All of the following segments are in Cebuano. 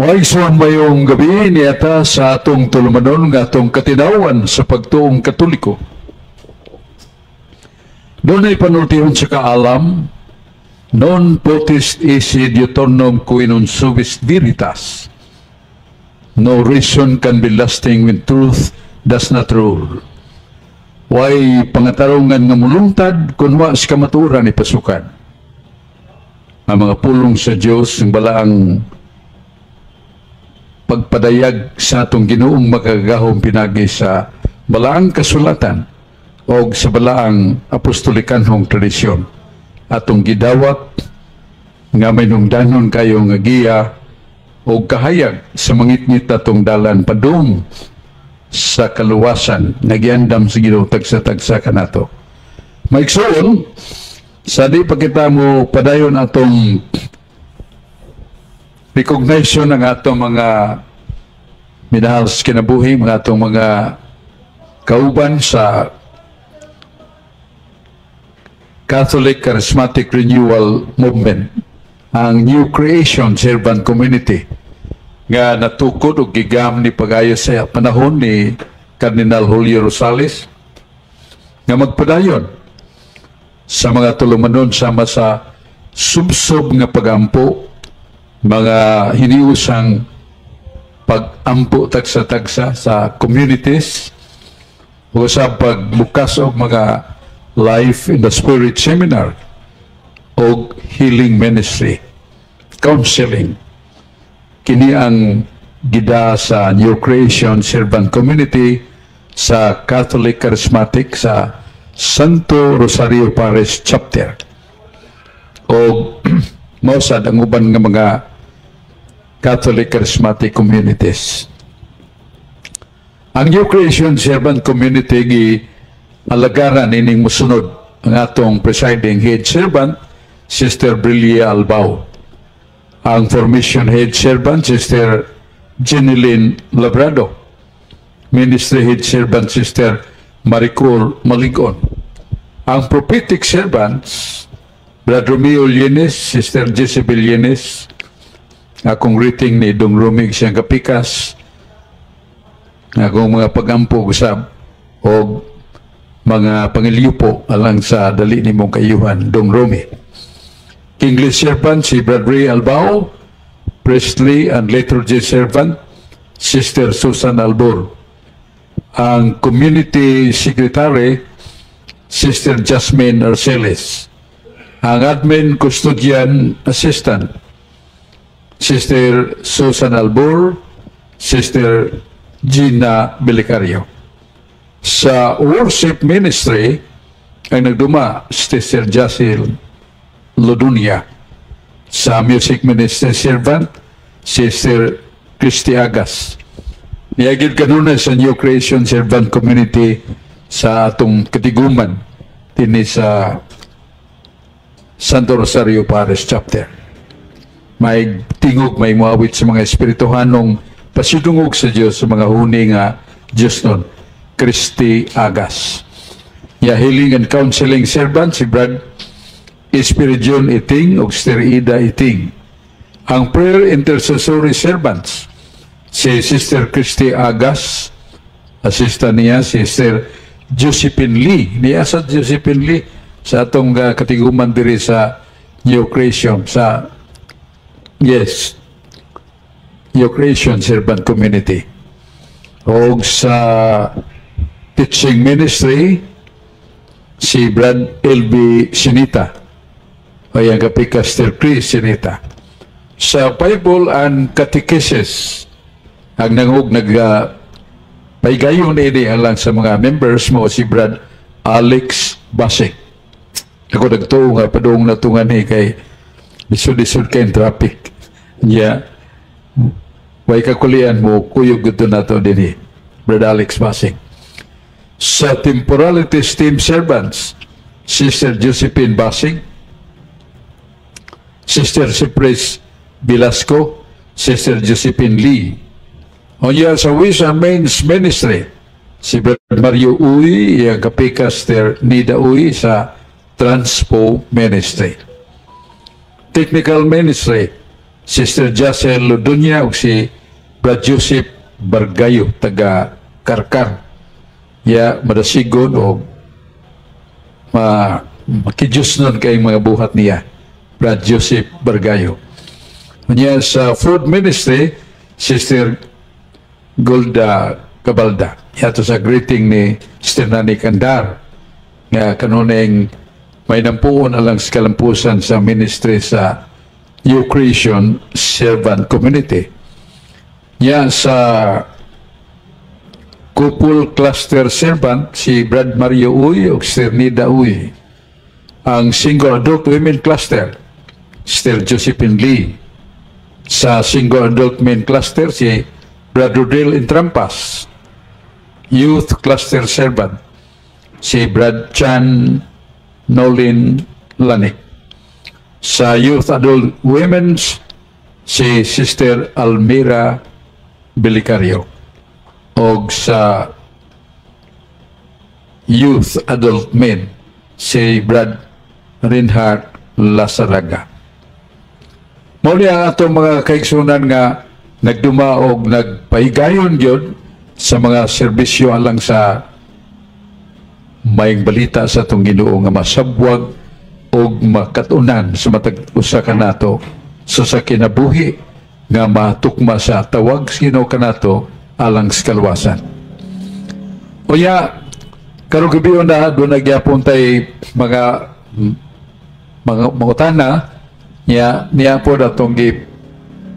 Mga igsoon, mayong gabi niata sa atong tulumanon nga atong katinawan sa pagtuong Katoliko. Dunay panultihon sa kaalam, "Non potest esse diuturnum quae non subest veritas." No reason can be lasting when truth does not rule. Way pangatarungan nga mulungtad kung wa sa kamatuoran ipasukad. Ang mga pulong sa Dios, ang balaang pagpadayag sa atong Ginoong makagagahom pinagi sa balaang kasulatan o sa balaang apostolikanhong tradisyon. Atong gidawat nga may nungdanon kayo nga giya o kahayag sa mangitngit atong dalan padung sa kaluwasan nga giandam sa Ginoo tagsa-tagsa kanato. Maigsoon, sa di pa kita mo padayon atong recognition ng atong mga minahal sa kinabuhi, mga atong mga kauban sa Catholic Charismatic Renewal Movement, ang New Creation Servant Community, nga natukod og gigam ni pag-ayo sa panahon ni Cardinal Julio Rosales, nga magpadayon sa mga tulumanon sama sa subsob nga pagampo, mga hiniusang pag-ampo tagsa-tagsa sa communities o sa pagbukas og mga Life in the Spirit seminar o healing ministry, counseling. Kini ang gida sa New Creation Servant Community sa Catholic Charismatic sa Santo Rosario Parish Chapter. O mao sad ang uban nga mga Catholic Charismatic Communities. Ang New Creation Servant Community gi alagaran ining musunod: ang atong presiding head servant, Sister Brilia Albao. Ang formation head servant, Sister Jeneline Labrado. Ministry head servant, Sister Maricor Maligon. Ang prophetic servants, Brad Romeo Llenes, Sister Jezebel Llenes. Akong greeting ni Dong Romig siyang kapikas. Akong mga pagampo usab o mga pangilyo alang sa dali nimong kayuhan, Dong Romy. English servant, si Brad Ray Albao. Priestly and liturgy servant, Sister Susan Albor. Ang community secretary, Sister Jasmine Arceles. Ang admin custodian assistant, Sister Susan Albor, Sister Gina Belicario. Sa worship ministry, ang nagduma, Sister Jacil Lodunia. Sa music ministry servant, Sister Christy Agas. Niagid kanunay sa New Creation Servant Community sa atong katiguman dinhi sa Santo Rosario Parish Chapter. May tingog, may muawit sa mga espirituhanong pasidungog sa Diyos sa mga huni nga Diyos nun, Christy Agas. Ya healing and counseling servant, si Brad Espiridion Iting o Sister Ida Iting. Ang prayer intercessory servants, si Sister Christy Agas, assistant niya, si Sister Josephine Lee. Niya sa Josephine Lee sa atong katiguman diri sa New Creation sa, yes, New Creation Servant Community. O sa teaching ministry, si Brad LB Sinita o yung kapikas Sister Chris Sinita. Sa Bible and Catechesis, ang nangog nag paygayon ini alang sa mga members mo si Brad Alex Basik. Ako nagtuo nga padung natungan ni kay lisod-lisod kay traffic. Nya, way kakulian mo kuyog gito nato dinhi. Brad Alex Basing. Sa Temporality Team Servants, Sister Josephine Basing, Sister Cypress Velasco, Sister Josephine Lee. Unya sa Ways and Means Ministry, si Brad Mario Uy, iyang kapikas Sister Nida Uy sa Transpo Ministry. Technical Ministry, Sister Jacel Ludunya ug si Brad Joseph Bargayo, taga Karkar. Ya madasigon o makijus nun kay mga buhat niya, Brad Joseph Bargayo. Unya sa food ministry, Sister Golda Cabalda. Yato sa greeting ni Sister Nani Kandar nga kanuneng may nampuon alang sa kalampusan sa ministry sa New Creation Servant Community. Nya sa couple cluster servant, si Brad Mario Uy o Sister Nida Uy. Ang single adult women cluster, Sister Josephine Lee. Sa single adult men cluster, si Brad Rodel Intrampas. Youth cluster servant, si Brad Chan Nolin Lanik. Sa youth adult women's, si Sister Almira Belicario. Og sa youth adult men, si Brad Reinhardt Lazaraga. Mao ni ang atong mga kaigsunan nga nagduma og nagpahigayon gyud sa mga serbisyo alang sa maayong balita sa atong Ginoo nga masabwag og makatunan sa matag usa kanato sa kinabuhi nga matukma sa tawag sa Ginoo kanato alang sa kaluwasan. Unya karong gabi na duna gyapon tay mga mangutana niya niya po atong gi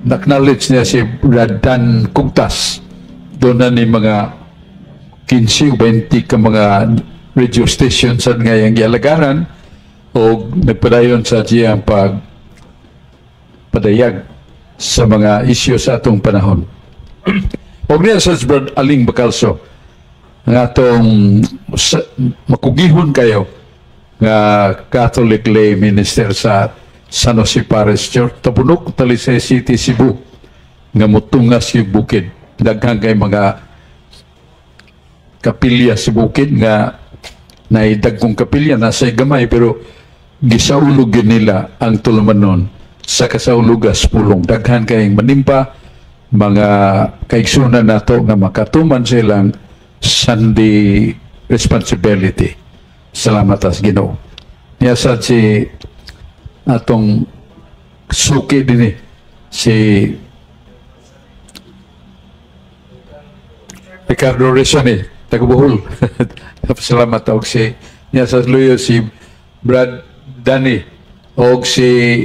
acknowledge niya si Brad Dan Kugtas. Duna na ni mga 15 o 20 ka mga radio station sa ngayang gialagaran o nagpadayon sa siyang pag padayag sa mga isyu sa atong panahon. Og niya sa Brad Aling Bacalso nga atong makugihon kayo nga Catholic lay minister sa San Jose Parish Church, Tabunok, Talisay City, Cebu, nga mutungas yung bukid. Daghan kay mga kapilya sa bukid nga naidagkong kapilya nasa gamay, pero gisaulog gyud nila ang tulumanon sa kasaulugas pulong. Daghan kayong manimpa mga kaigsunan nato nga makatuman silang Sunday responsibility. Salamat as Ginoo. Niya sad si atong suki dinhi, si Ricardo Rezani, taga Bohol. Salamat og si niya sa luyo si Brad Danny og si,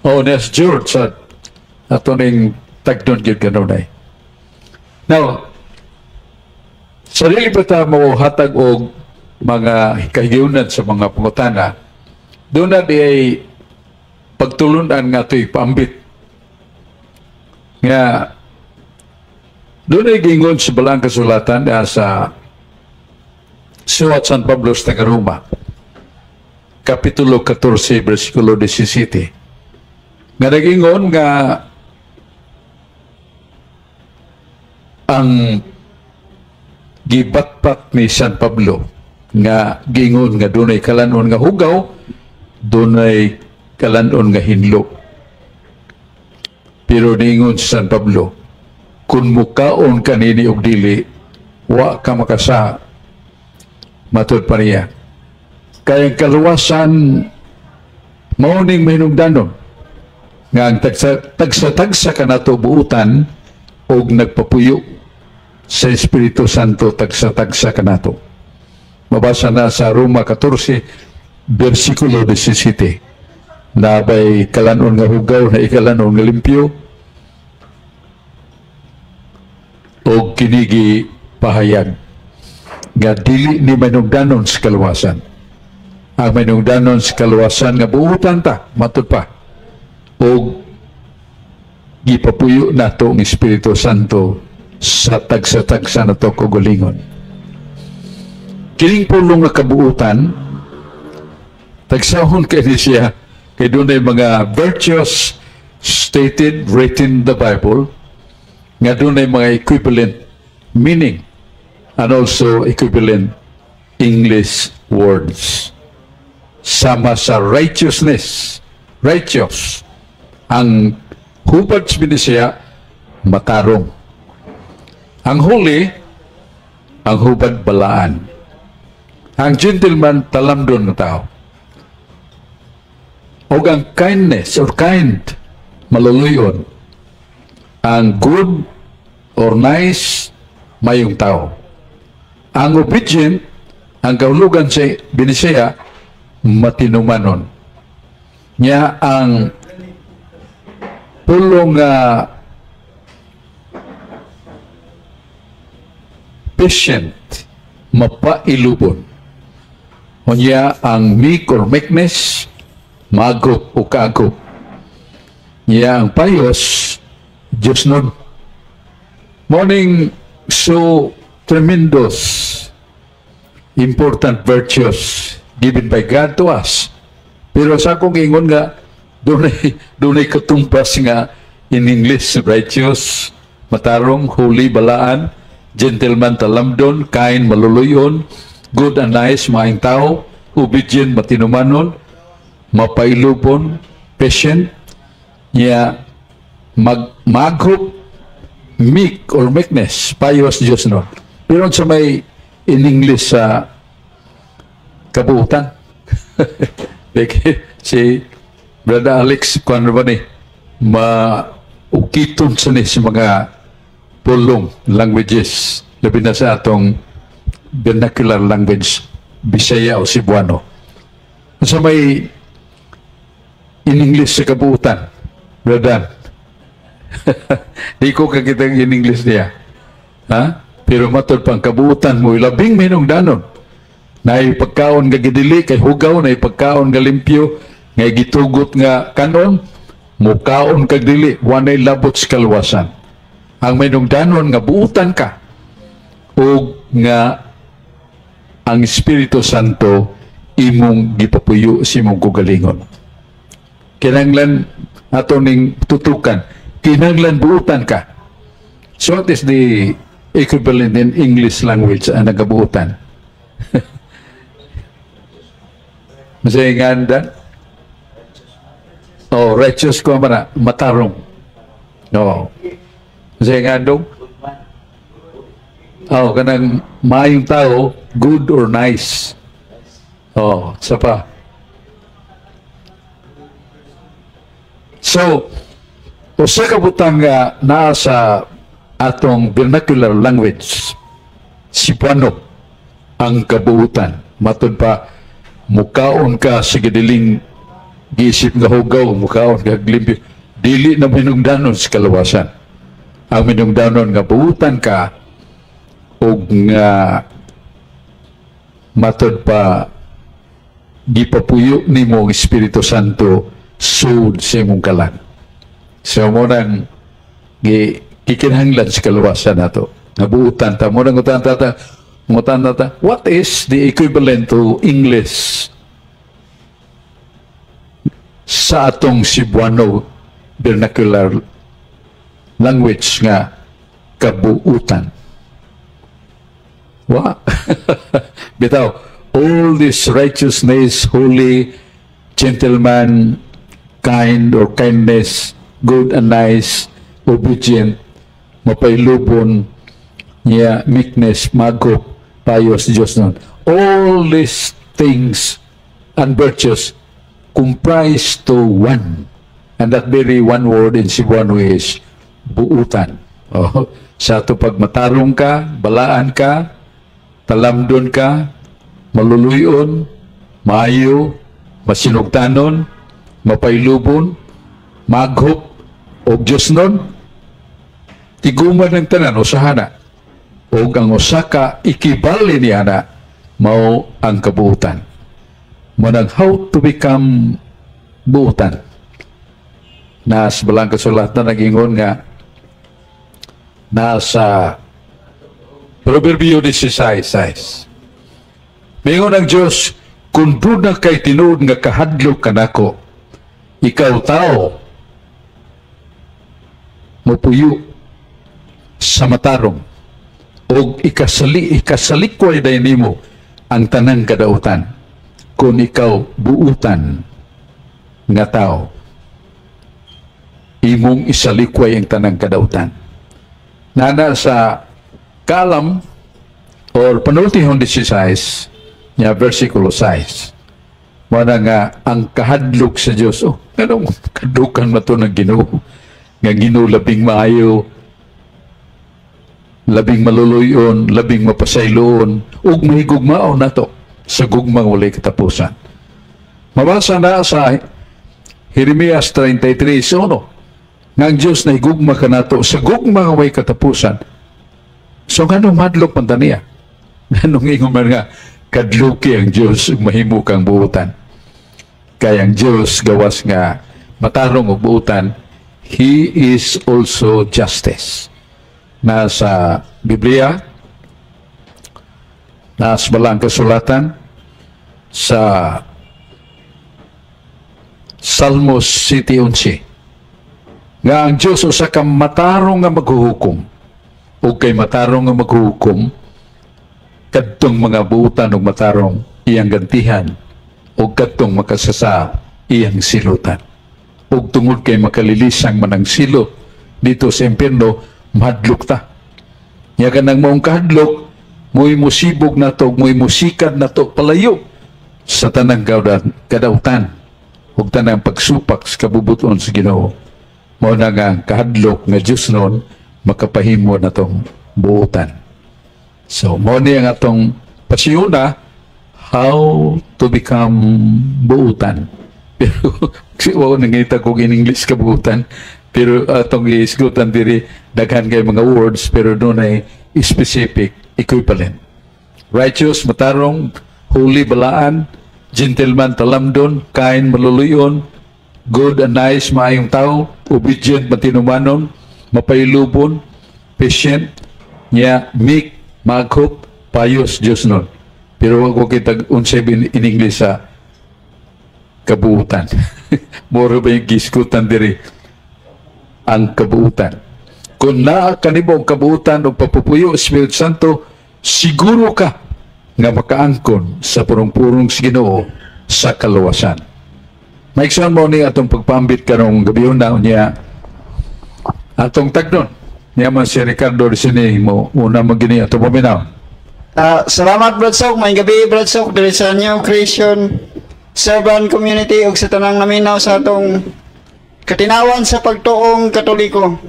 oh, niya si George sa ato ning tagdon gyud kanunay. Now, sa dili pa ta mo hatag og mga kahigayunan sa mga pangutana, duna di ay pagtulunan nga ito'y paambit. Nga, duna ay gingon sa Balaang Kasulatan sa Suwat San Pablo sa taga-Roma, Kapitulo 14, versikulo 17. Nga nagingon nga ang gibatbat ni San Pablo nga gingon nga dunay kalanon nga hugaw, dunay kalanon nga hinlo. Pero ningon si San Pablo, kung mukaon kanini og dili, wa ka makasa. Matud pa niya. Kaya ang kaluwasan mao ning mahinungdanon nga ang tagsa-tagsa kanato buutan og nagpapuyo sa Espiritu Santo tagsa-tagsa kanato. Mabasa na sa Roma 14, versikulo 17. Na bay kalanon nga hugaw na ikalanon nga limpyo og kinigi pahayag nga dili ni manungdanon sa kaluwasan. Ang manungdanon sa kaluwasan nga buutan ta, matud pa, og gipapuyo nato ang Espiritu Santo sa tagsa-tagsa nato kaugalingon. Kining pulong nga kabuutan, tagsahon kay ni siya, kay dunay mga virtues stated, written in the Bible, nga dunay mga equivalent meaning and also equivalent English words. Sama sa righteousness, Righteous. Ang hubad sa Binisaya, matarong. Ang holy, ang hubad balaan. Ang gentleman, talamdon nga tao. O ang kindness or kind, maluluyon. Ang good or nice, maayong tao. Ang obedient, ang kahulugan sa Binisaya, matinumanon. Nya ang pulong patient, mapailubon. Unya ang meek or meekness, maagop o kaagop. Nya ang pious, Diyos nun. Morning, so tremendous, important virtues given by God to us. Pero sa akong ingon nga, dunay katumbas nga in English, righteous, matarong, holy, balaan, gentleman, talamdon, kind, maluluyon, good and nice, maayong tao, obedient, matinumanon, mapailubon, patient, niya maghop, meek or meekness, pious, Diyos no. Pero sa may in English sa kabuutan. Like, si Brother Alex, kung ano ba ni, maukiton sa ni sa mga pulong languages, labi na sa atong vernacular language, Bisaya o Cebuano. Sa may in English sa kabuutan, Brother, di ko kakita in English niya. Ha? Pero matod pang kabuutan mo, labing minungdanon. Naay pagkaon nga gidili kay hugaw, naay pagkaon nga limpyo, nga gitugot nga kanon, mukaon kag dili, wanay labot sa kaluwasan. Ang minungdanon nga buutan ka, ug nga ang Espiritu Santo imong gipapuyo sa imong kaugalingon. Kinahanglan ato ning tutukan, kinahanglan buutan ka. So what is the equivalent in English language ang nagabuutan? Masayangan dan? Oh, righteous ko man na, matarong. No. Masayangan dong? Oh, kanang maayong tao, good or nice. Oh, sa pa. So, usa ka butang nga naa sa atong vernacular language, Cebuano, ang kabuutan. Matod pa, mukaon ka sa gidiling giisip nga hugaw, mukaon ka limpyo. Dili na minungdanon sa kalawasan. Ang minungdanon nga buutan ka og nga matod pa gipapuyo nimo ang Espiritu Santo sud sa imong kalan. So mo nang gikinahanglan sa kaluwasan nato. Nabuutan ta mo nang utan ta ngutan ta, what is the equivalent to English sa atong Cebuano vernacular language nga kabuutan? Wa. Bitaw, all this righteousness, holy, gentleman, kind or kindness, good and nice, obedient, mapailubon, niya, meekness, magop, pious, Diyos nun. All these things and virtues comprise to one. And that very one word in Cebuano is buutan. Oh, sa ato pag matarong ka, balaan ka, talamdon ka, maluluyon, maayo, masinugtanon, mapailubon, maghop, o Diyos nun, tiguman ng tanan, usahana. O ang usa ka ikibali niya na, mao ang kabuutan. Manang how to become buutan. Nas balang kasulatan nagingon nga nasa Proverbio 16:6. Mingon ang Diyos, kung doon na kay tinuod nga kahadlok kanako, ikaw tao, mupuyo sa matarong, og ikasalikway day nimo ang tanang kadautan, kung ikaw buutan nga tao. Imong isalikway ang tanang kadautan. Nana sa Kaalam or Panultihon 16 nya versikulo 6. Mao na nga ang kahadlok sa Dios. Oh, nganong kahadlokan man to ng Ginoo? Nga Ginoo labing maayo, labing maluluyon, labing mapasayloon, ug mahigugmaon nato sa gugmang walay katapusan. Mabasa na sa Jeremias 33:1 nga ang Diyos na higugma kanato sa gugma nga way katapusan. So nganong madlok man ta niya? Nganong ingon man nga kadluki ang Diyos ug mahimo kang buutan? Kay ang Diyos, gawas nga matarong og buutan, He is also justice. Nasa Biblia, nasa Balaang Kasulatan, sa Salmos 7:11 nga ang Diyos usa ka matarong nga maghuhukom, ug kay matarong nga maghuhukom, kadtong mga buutan ug matarong iyang gantihan, ug kadtong makasasa iyang silutan. Ug tungod kay makalilisang man ang silot dito sa impyerno, mahadlok ta. Nya kanang maong kahadlok mo'y musibog nato, mo'y musikad nato palayo sa tanang kadautan ug tanang pagsupak sa kabubuton sa Ginoo. Mao na nga ang kahadlok nga Diyos noon makapahimo natong buutan. So mao ni ang atong pasiyuna, how to become buutan. Pero si wa nangita kog in English kabuutan, pero atong giisgutan diri, daghan kay mga words pero dunay specific equivalent. Righteous, matarong; holy, balaan; gentleman, talamdon; kind, maluluyon; good and nice, maayong tao; obedient, matinumanon; mapailubon, patient, nya meek, maaghop, pious, Diyos nun. Pero wag ko kita unsay in English sa kabuutan. Moro ba yung gisgutan diri ang kabuutan? Kung naa kanimo ang kabuutan o papupuyo Espiritu Santo, siguro ka nga makaangkon sa purong-purong sa Ginoo sa kaluwasan. Maigsoon, mo ni atong pagpambit karong gabi na, unya atong tagnon. Niya man si Ricardo Risini mo una magini atong paminaw. Ah, salamat, Brad Sok. May gabi, Brad Sok, diri sa New Creation Servant Community ug sa tanang naminaw sa atong katinawan sa pagtuong Katoliko.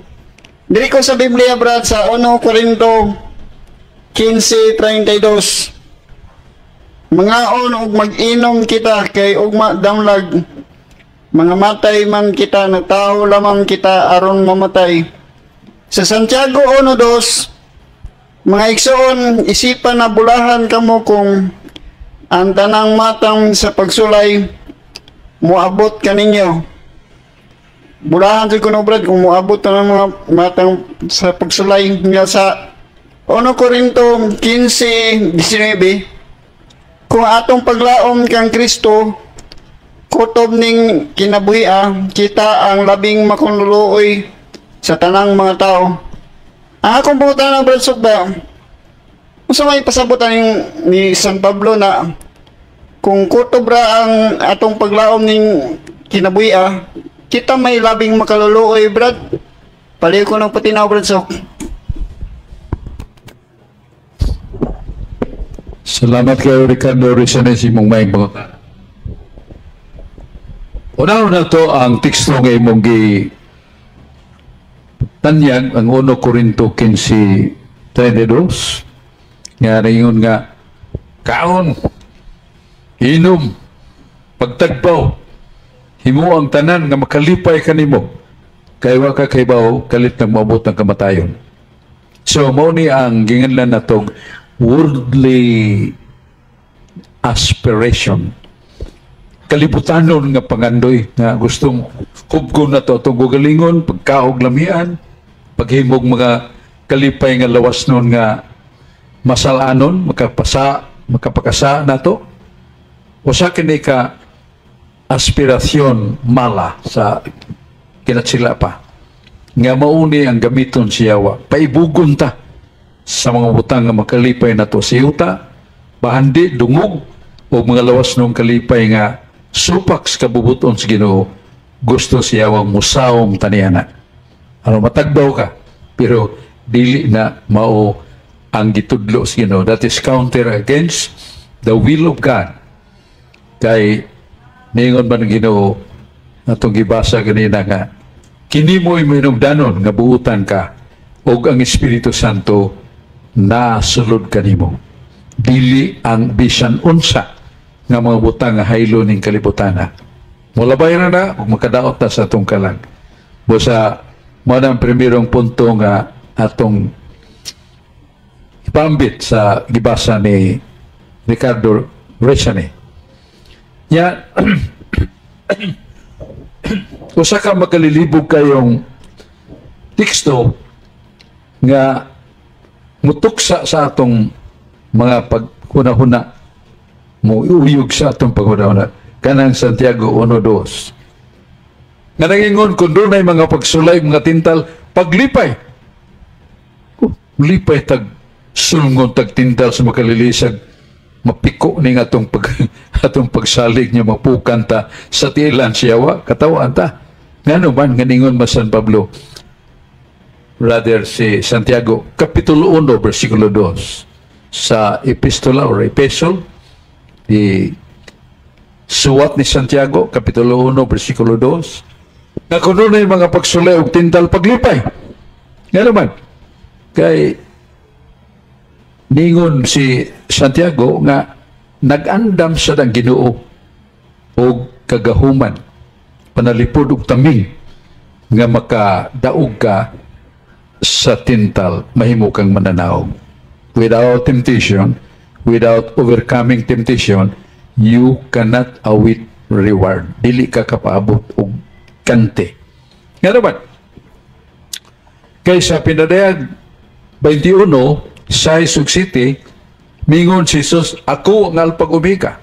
Diri ko sa Biblia, Brad, sa 1 Corinto 15:32. Mangaon ug mag-inom kita kay ugma damlag mga matay man kita, natawo lamang kita aron mamatay. Sa Santiago 1:2, "Mga igsoon, isipan na bulahan kamo kung ang tanang matang sa pagsulay moabot kaninyo." Bulahan jud kuno, Brad, kung moabot tanang mga matang sa pagsulay nga. Sa 1 Corinto 15:19, "Kung atong paglaom kang Kristo kutob ning kinabuhia, kita ang labing makunluluoy sa tanang mga tao." Ang akong pangutana, Brad Sok ba, unsa may pasabutan yung ni San Pablo na kung kutob ra ang atong paglaom ning kinabuhia, kita may labing makaluluoy, Brad? Paliw ko ng patinaw, Brad Sok. Salamat kayo, Ricardo Rizanes, imong maayong pangutana. Una na to ang teksto nga imong gi tanyag, ang 1 Corinto 15:32, nga ingon nga kaon, inom, pagtagbaw, himo ang tanan nga makalipay kanimo kay wa ka kaybaw kalit nang moabot ang kamatayon. So mao ni ang ginganlan natog worldly aspiration, kalibutanon nga pangandoy nga gustong hubgon na to atong gugalingon, pagkaog lamian, paghimog mga kalipay nga lawas nun nga masalanon, makapasa, makapakasa nato. Usa kini ka aspirasyon mala sa kinatsila pa nga mauni ang gamiton siya, paibugon ta sa mga butang nga makalipay nato sa yuta, bahandi dungog o mga lawas nung kalipay nga supak sa kabubuton sa Ginoo. Gusto siya wang musawom taniana. Ano matagbaw ka, pero dili na mao ang gitudlo sa Ginoo. That is counter against the will of God. Kay ningon man ng Ginoo atong gibasa ganina nga kini mo'y mahinungdanon nga buutan ka og ang Espiritu Santo na sulod kanimo. Dili ang bisan unsa nga mga butang nga haylo ning kalibutana. Mulabay ra na ug makadaot ta sa atong kalag. Busa mao na ang primerong punto nga atong ipambit sa gibasa ni Ricardo Resani. Ya, usa ka makalilibog kayong teksto nga mutuksa sa atong mga paghuna-huna, mo uyog sa atong paghuna-huna, kanang Santiago 1:2 nga nangingon kung dunay mga pagsulay, mga tintal, paglipay. Oh, lipay tag sulngon tag tintal sa makalilisag, mapiko ning atong pagsalig niya, mapukan ta sa tiilan siya, katawaan ta. Ngano man nga ningon man San Pablo, rather si Santiago, Kapitulo 1, versikulo 2, sa epistola or epistle di suwat ni Santiago, Kapitulo 1, versikulo 2, nga kung dunay mga pagsulay og tintal, paglipay? Ngano man kay ningon si Santiago nga nag-andam sa ang Ginoo og kagahuman, panalipod og taming nga makadaog ka sa tintal, mahimo kang mananaog. Without temptation, without overcoming temptation, you cannot await reward. Dili ka kapaabot og kante. Nga naman kay sa Pinadayag 21, 6 ug 7, mingon si Jesus, "Ako ang Alpha ug Omega.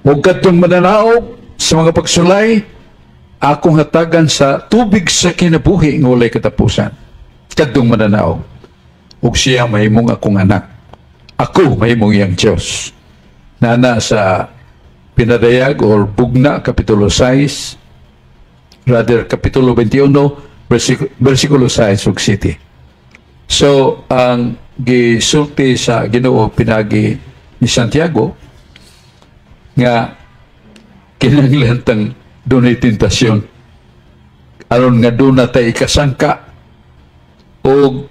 Ug kadtong mananaog sa mga pagsulay, akong hatagan sa tubig sa kinabuhi nga walay katapusan. Kadtong mananaog. Ug siya mahimong akong anak. Ako mahimong iyang Diyos." Nana sa Pinadayag or Bugna, Kapitulo 6, rather Kapitulo 21, versikulo 6 ug 7. So, ang gisulti sa Ginoo pinagi ni Santiago nga kinahanglan tang dunay tentasyon aron nga duna tay ikasangka og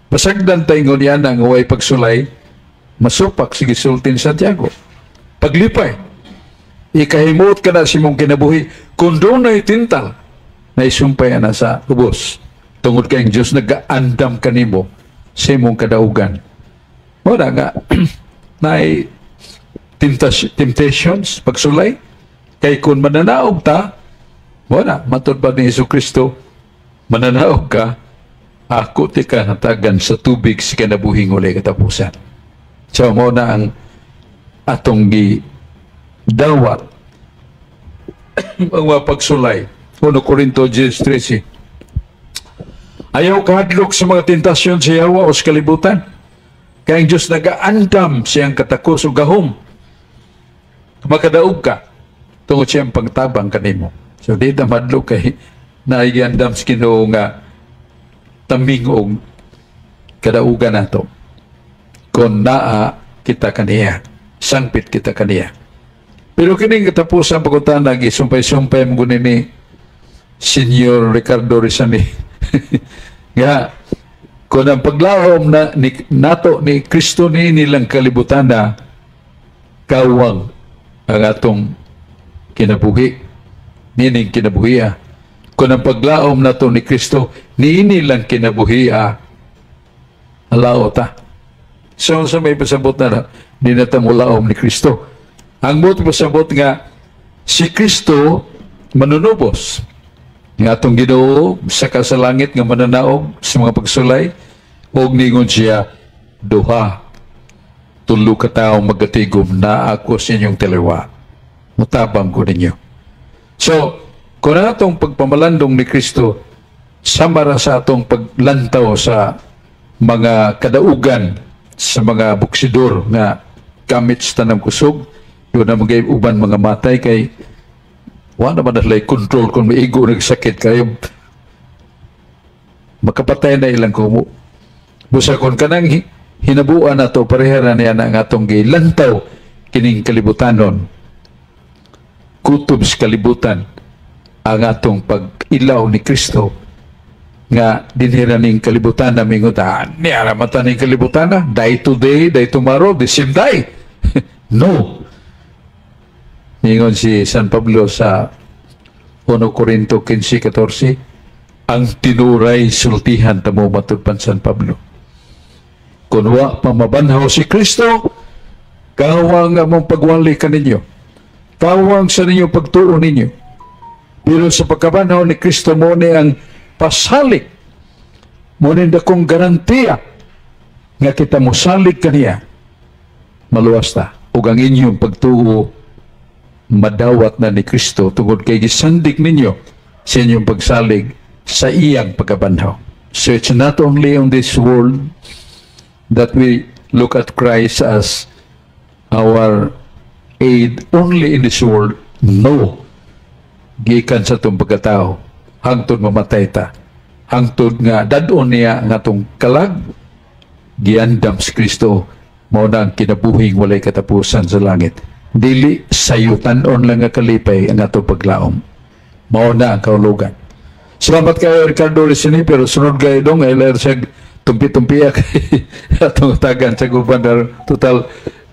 pasagdan tay ngunyan ang way pagsulay, masupak si gisulti ni Santiago. Paglipay, ikahimuot ka na sa imong kinabuhi kung dunay tintal na isumpay na sa ubos tungod kay ang Diyos nagaandam kanimo sa imong kadaugan. Wala nga naay temptations, pagsulay, kay kung mananaog ta, wala, matod pa ni Hesus Kristo, mananaog ka, ako ti ka hatagan sa tubig sa kinabuhing walay katapusan. So, mao na ang atong gi dawat ang mga pagsulay. 1 Corinto 10:13. Ayaw kahadlok sa mga tentasyon sa yawa o sa kalibutan. Kaya ang Diyos nagaandam siyang katakos o gahom. Makadaog ka tungod siyang pagtabang kanimo. So di ta madlok kay naigandam sa Ginoo nga taming og kadaugan nato. Kung naa kita kaniya, sangpit kita kaniya. Pero kining katapusan pagkutana, gisumpay-sumpay mo guni ni Senyor Ricardo Rizani nga kung ang paglaom na ni, nato ni Kristo ni nilang kalibutan na kawang ang atong kinabuhi nining kinabuhiya, kung ang paglaom nato ni Kristo niini lang kinabuhiya, alao ta. So sa may pasabot na di na ta molaom ni Kristo, ang buot pasabot nga si Kristo manunubos nga atong Ginoo sa langit nga mananaog sa mga pagsulay og ningon siya, "Duha, tulo ka tawo magatigom na ako sa inyong taliwa, mutabang ko ninyo." So kung atong pagpamalandong ni Kristo sama ra sa atong paglantaw sa mga kadaugan sa mga boksidor nga gamit sa tanang kusog, doon na mga uban mga matay kay Wa naman na control kung maigo nagsakit kayo. Makapatay na ilang kumo. Busa kung kanang hinabuan na to, pareha na niya na ang atong gilantaw kining kalibutanon. Kutob sa kalibutan ang atong pag-ilaw ni Kristo nga dinhi ra ning kalibutan na mingon, ah, niya ra man ning kalibutan na, die today, die tomorrow, the same die. No. Ningon si San Pablo sa 1 Corinto 15:14, ang tinuray sultihan tamo matud pan San Pablo. Kung wa pa mabanhaw si Kristo, kawang among pagwali kaninyo. Kawang sa ninyo pagtuo ninyo. Pero sa pagkabanhaw ni Kristo, mo ni ang pasalig, mo ni dakong garantiya nga kita mosalig kaniya, maluwas ta. Ug ang inyong pagtuo madawat na ni Kristo tungod kay gisandig ninyo sa inyong pagsalig sa iyang pagkabanhaw. So it's not only on this world that we look at Christ as our aid only in this world. No. Gikan sa atong pagkatao, hangtod mamatay ta. Hangtod nga dad-on niya nga atong kalag, giandam si Kristo, mao na ang kinabuhing walay katapusan sa langit. Dili sayutan-on lang nga kalipay ang atong paglaom. Mao na ang kahulugan. Salamat kayo, Ricardo Ricini, pero sunod kayo dong, ay lair siya tumpi-tumpi kay atong tagan sa guban total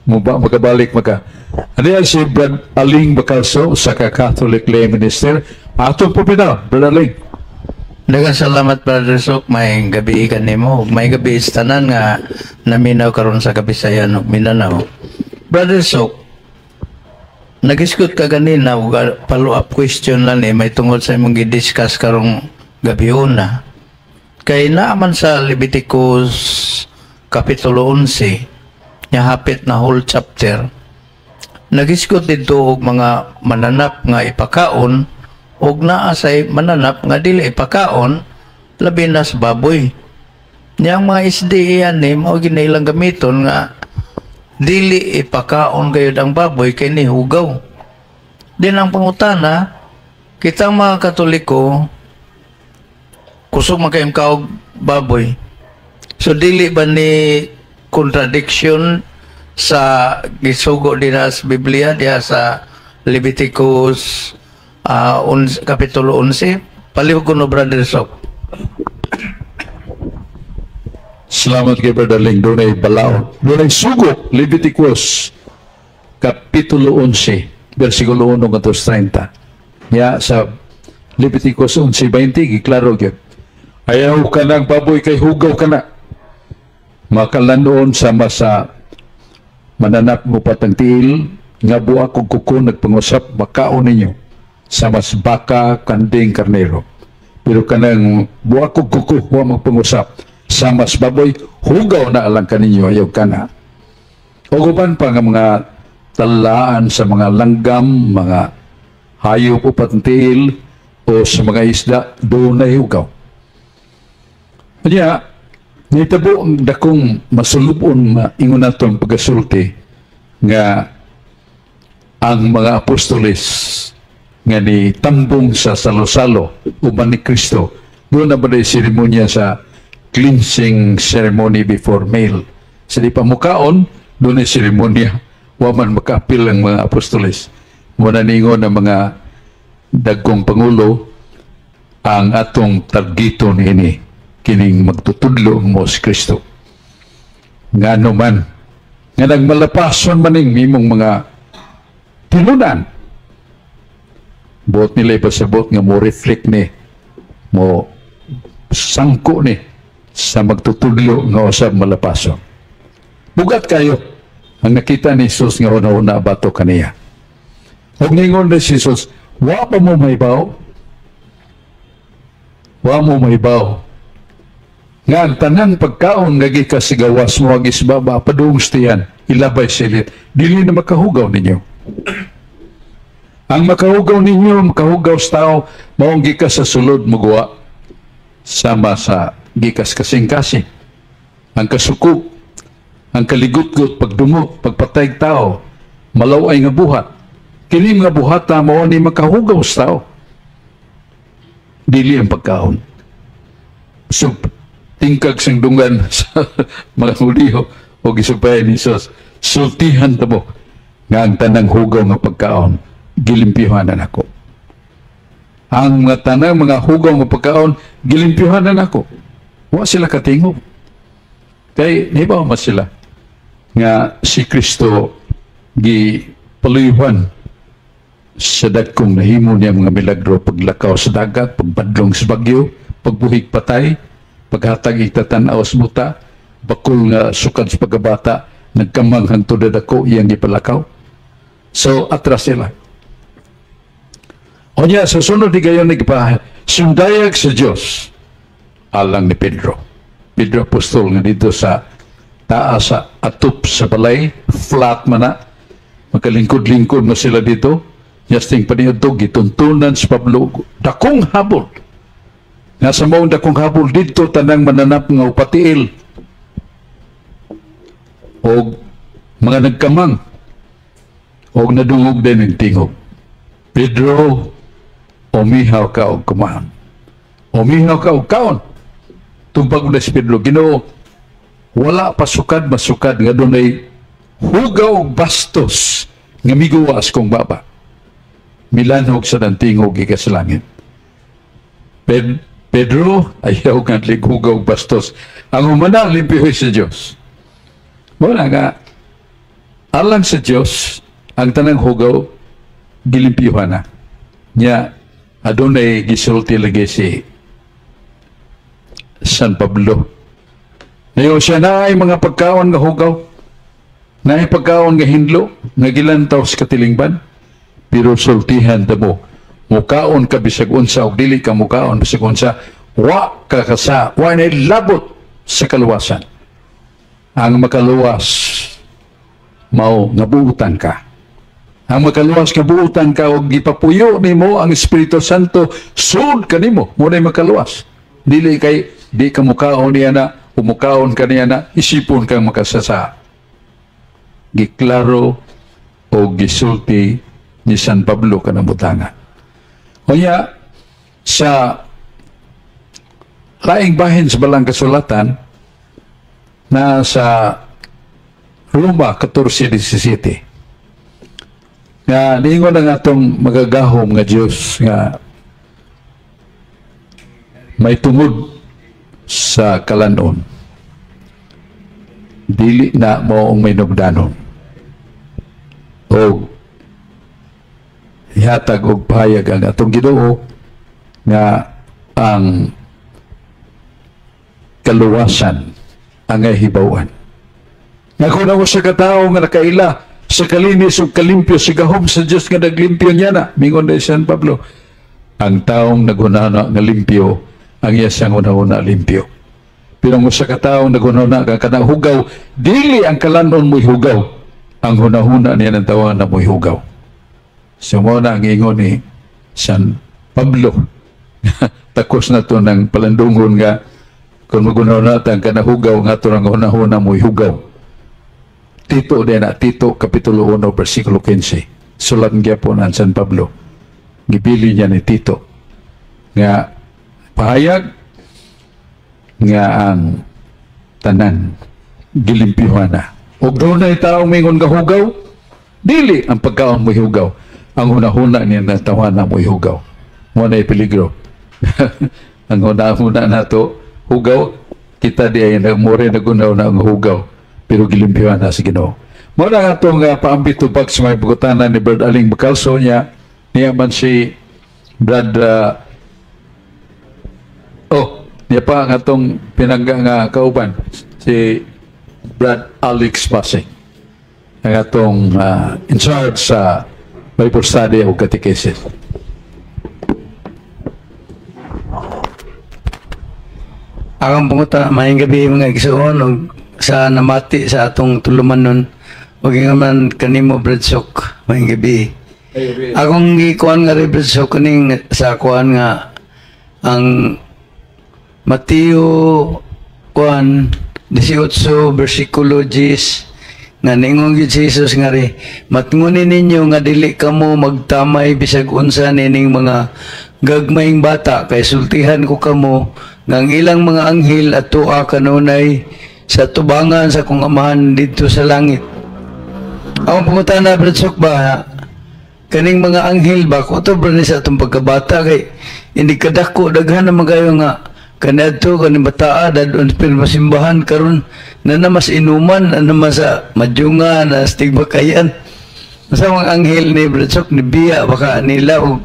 mo ba makabalik maka. Ano yan si Brad Aling Bacalso sa ka Catholic lay minister. Atong po pina, Brad Aling. Daghang salamat, Brother Sok, may gabi kanimo. May gabi sa tanan nga naminaw karon sa Kabisayan ug Mindanao. Brother Sok, nagisgot ka ganina ug follow up question lang eh, may tungod sa imong gi-discuss karong gabi una. Kay naaman sa Leviticus Kapitulo 11, nya hapit na whole chapter. Nagisgot dito og mga mananap nga ipakaon ug naa say mananap nga dili ipakaon, labi na sa baboy. Niyang mga SDA ni mao gina ilang gamiton nga dili ipakaon gayud ang baboy kay ni hugaw. Din ang pangutana, kitang mga Katoliko kusog man kayong kaog baboy. So dili ba ni contradiction sa gisugo dinha sa Biblia diha sa Leviticus Kapitulo 11? Palihog ko no, Brother Sok. Salamat kay Brother Ling. Dunay balaod. Dunay sugo. Leviticus, Kapitulo 11, versikulo 1 ngadto 30. Ya, sa Leviticus 11:20, giklaro gyud. Ayaw ka ng baboy kay hugaw ka na. Makalanoon sama sa mananap mo patang tiil, nga buak og kuko nagpangusap, makaon ninyo sa mas baka, kanding, karnero. Pero kanang buak og kuko, wa magpangusap, sa mas baboy, hugaw na alang kaninyo, ayaw ka na. O uban pa nga mga talaan sa mga langgam, mga hayop o tiil, o sa mga isda, doon na hugaw. Kanya, nitabo ang dakong masulubon ingon naton pagkasulti nga ang mga apostoles nga ni tambong sa salo-salo uban ni Kristo, doon na ba na seremonya sa cleansing ceremony before meal. Sa di pa mukaon, doon na seremonya. Wa man makaapil ang mga apostoles. Muna ningon ang mga dagkong pangulo, ang atong targiton ini kining magtutudlo mo si Kristo. Ngano man nga nagmalapason maning mimong mga tinunan, buot nila ipasabot nga mo reflect ni mo sangko ni sa magtutudlo nga usab malapason. Bugat kayo ang nakita ni Jesus nga una-una bato kaniya. Ug ningon ni Jesus, "Wa pa mo mahibaw? Wa mo mahibaw nga ang tanang pagkaon nga gikas sa gawas mo ang isbaba padung sa tiyan, ilabay silit, dili na makahugaw ninyo? Ang makahugaw ninyo, makahugaw sa tao, maong gikas sa sulod muguwa, sama sa gikas kasing-kasing, ang kasuko, ang kaligutgot, pagdumo, pagpatay tao, malaway nga buhat." Kini mga buhata mao ni makahugaw sa tao. Dili ang pagkaon. So, tingkag sang dunggan sa mga Hudiyo o gisumpayan ni Jesus, sultihan ta mo nga ang tanang hugaw nga pagkaon, gilimpyuhan na nako. Ang mga tanang mga hugaw nga pagkaon, gilimpyuhan na nako. Wa sila katingog. Kay nahibaw man sila nga si Kristo gi paluyuhan sa dagkong nahimo niya mga milagro, paglakaw sa dagat, pagbadlong sa bagyo, pagbuhig patay, paghatag itatan-aw sa buta, bakul nga sukad sa pagkabata, nagkamang hangtod na dako iyang gipalakaw. So, atras sila. O niya, sa sunod di gayon nagpa, sundayag sa Diyos, alang ni Pedro. Pedro Apostol nga dito sa taas sa atop sa balay, flat man na, makalingkod-lingkod na sila dito, Yasting paniudto, gituntunan si Pablo, dakong habol. Nga sa maong dakong habol dito, tanang mananap nga upatiil. O mga nagkamang, o nadungog din ang tingog. Pedro, umihaw ka og kumaon. Umihaw ka og kaon. Tumbag na si Pedro, Ginoo, wala pa sukad masukad nga dunay hugaw og bastos nga miguwas kong baba. Milanhog sa tingog gikan sa langit. Pedro, ayaw nga hugaw og bastos. Ang humana, limpyoy sa Diyos. Wala nga, alang sa Diyos, ang tanang hugaw, gilimpyuhan na. Nya, adunay gisulti lagi si San Pablo. Nayo siya na ay mga pagkaon nga hugaw, na ay pagkaon nga hinlo, nga gilantaw sa katilingban, pero sultihan ta mo, mukaon ka bisag unsa og dili ka mukaon bisag unsa, wa ka kasa, wa na labot sa kaluwasan. Ang makaluwas mao nga buutan ka. Ang makaluwas nga buutan ka og gipapuyo nimo ang Espiritu Santo sud kanimo, mo na makaluwas. Dili kay di ka mukaon niya na, umukaon ka niya na, isipon kang makasasa. Giklaro o gisulti ni San Pablo kanang butanga. Unya sa laing bahin sa balang kasulatan na sa Roma 14:17 nga niingon ang atong magagahom nga Dios nga may tungod sa kalanon, dili na mo ang may nugdanon, o ihatag og pahayag ang atong Ginoo nga ang kaluwasan ang hibawan. Nga kung ako sa katao nga nakaila sa kalinis ug kalimpyo sa gahom sa Dios nga naglimpyo niya na, mingon na San Pablo, ang taong naghunahuna nga limpyo, ang iya siyang hunahuna limpyo. Pero ang usa ka taong naghunahuna nga kanang hugaw, dili ang kalanon mo'y hugaw, ang hunahuna niya ng tawa na mo'y hugaw. So mo na ang ingon ni San Pablo. Takos na to ng palandungon nga kung magunahuna ang kanahugaw nga to ang hunahuna mo'y hugaw. Tito din na, Tito Kapitulo 1, versikulo 15. Sulat gyapon ang San Pablo. Gibili niya ni Tito nga pahayag nga ang tanan gilimpyuhan na. Og dunay taong mingon nga hugaw, dili ang pagkaon mo'y hugaw, ang hunahuna niya na tawana mo'y hugaw. Mo na peligro. Ang hunahuna nato hugaw, kita di ay nagmore nagunaw na ang hugaw, pero gilimpyuhan na sa Ginoo. Mo na nga itong paambit tubag sa mga bugutanan ni Brad Aling Bacalso niya, niya man si Brad niya pa ang atong pinangga nga kauban, si Brad Alex Pasing, ang atong in charge sa Bible study o catechesis. Akong panguta, maayong gabi mga igsoon og sa namati sa atong tuluman nun. Ug ingon man kanimo Brad Sok, maayong gabi. Akong gikuan nga rin Brad Sok kaning sa kuan nga ang Mateo kuan 18 versikulo 10 Nga ningon gyud si Jesus nga ri, "Matnguni ninyo nga dili kamo magtamay bisag unsa nining mga gagmayng bata, kay sultihan ko kamo nga ang ilang mga anghel atua kanunay sa tubangan sa akong Amahan didto sa langit." Ang pangutana, Brad Sok ba, kaning mga anghel ba, kutob ra ni sa atong pagkabata, kay hindi kadako, daghan naman kayo nga kaniadto kaning bataa dadon pero simbahan karon na na mas inuman na naman sa madyunga na sa tigbakayan. Sa mga anghel ni Brad Sok, ni biya baka nila og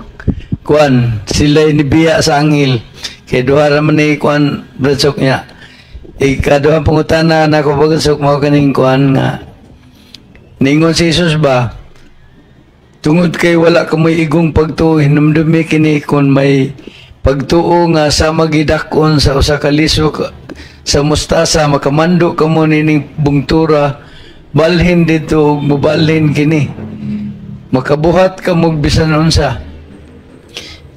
kuan sila ni biya sa anghel, kay duha ra man ni kuan, Brad Sok niya. Ikaduhang pangutana nako, Brad Sok, mao kaning kuan nga ningon si Jesus ba, "Tungod kay wala kamoy igong pagtuo, hinumdumi kini, kung may pagtuo nga sa magidak-on sa usa ka liso sa mustasa, makamando kamo nining bungtura, 'Balhin didto,' ug mobalhin kini. Makabuhat kamo bisan unsa."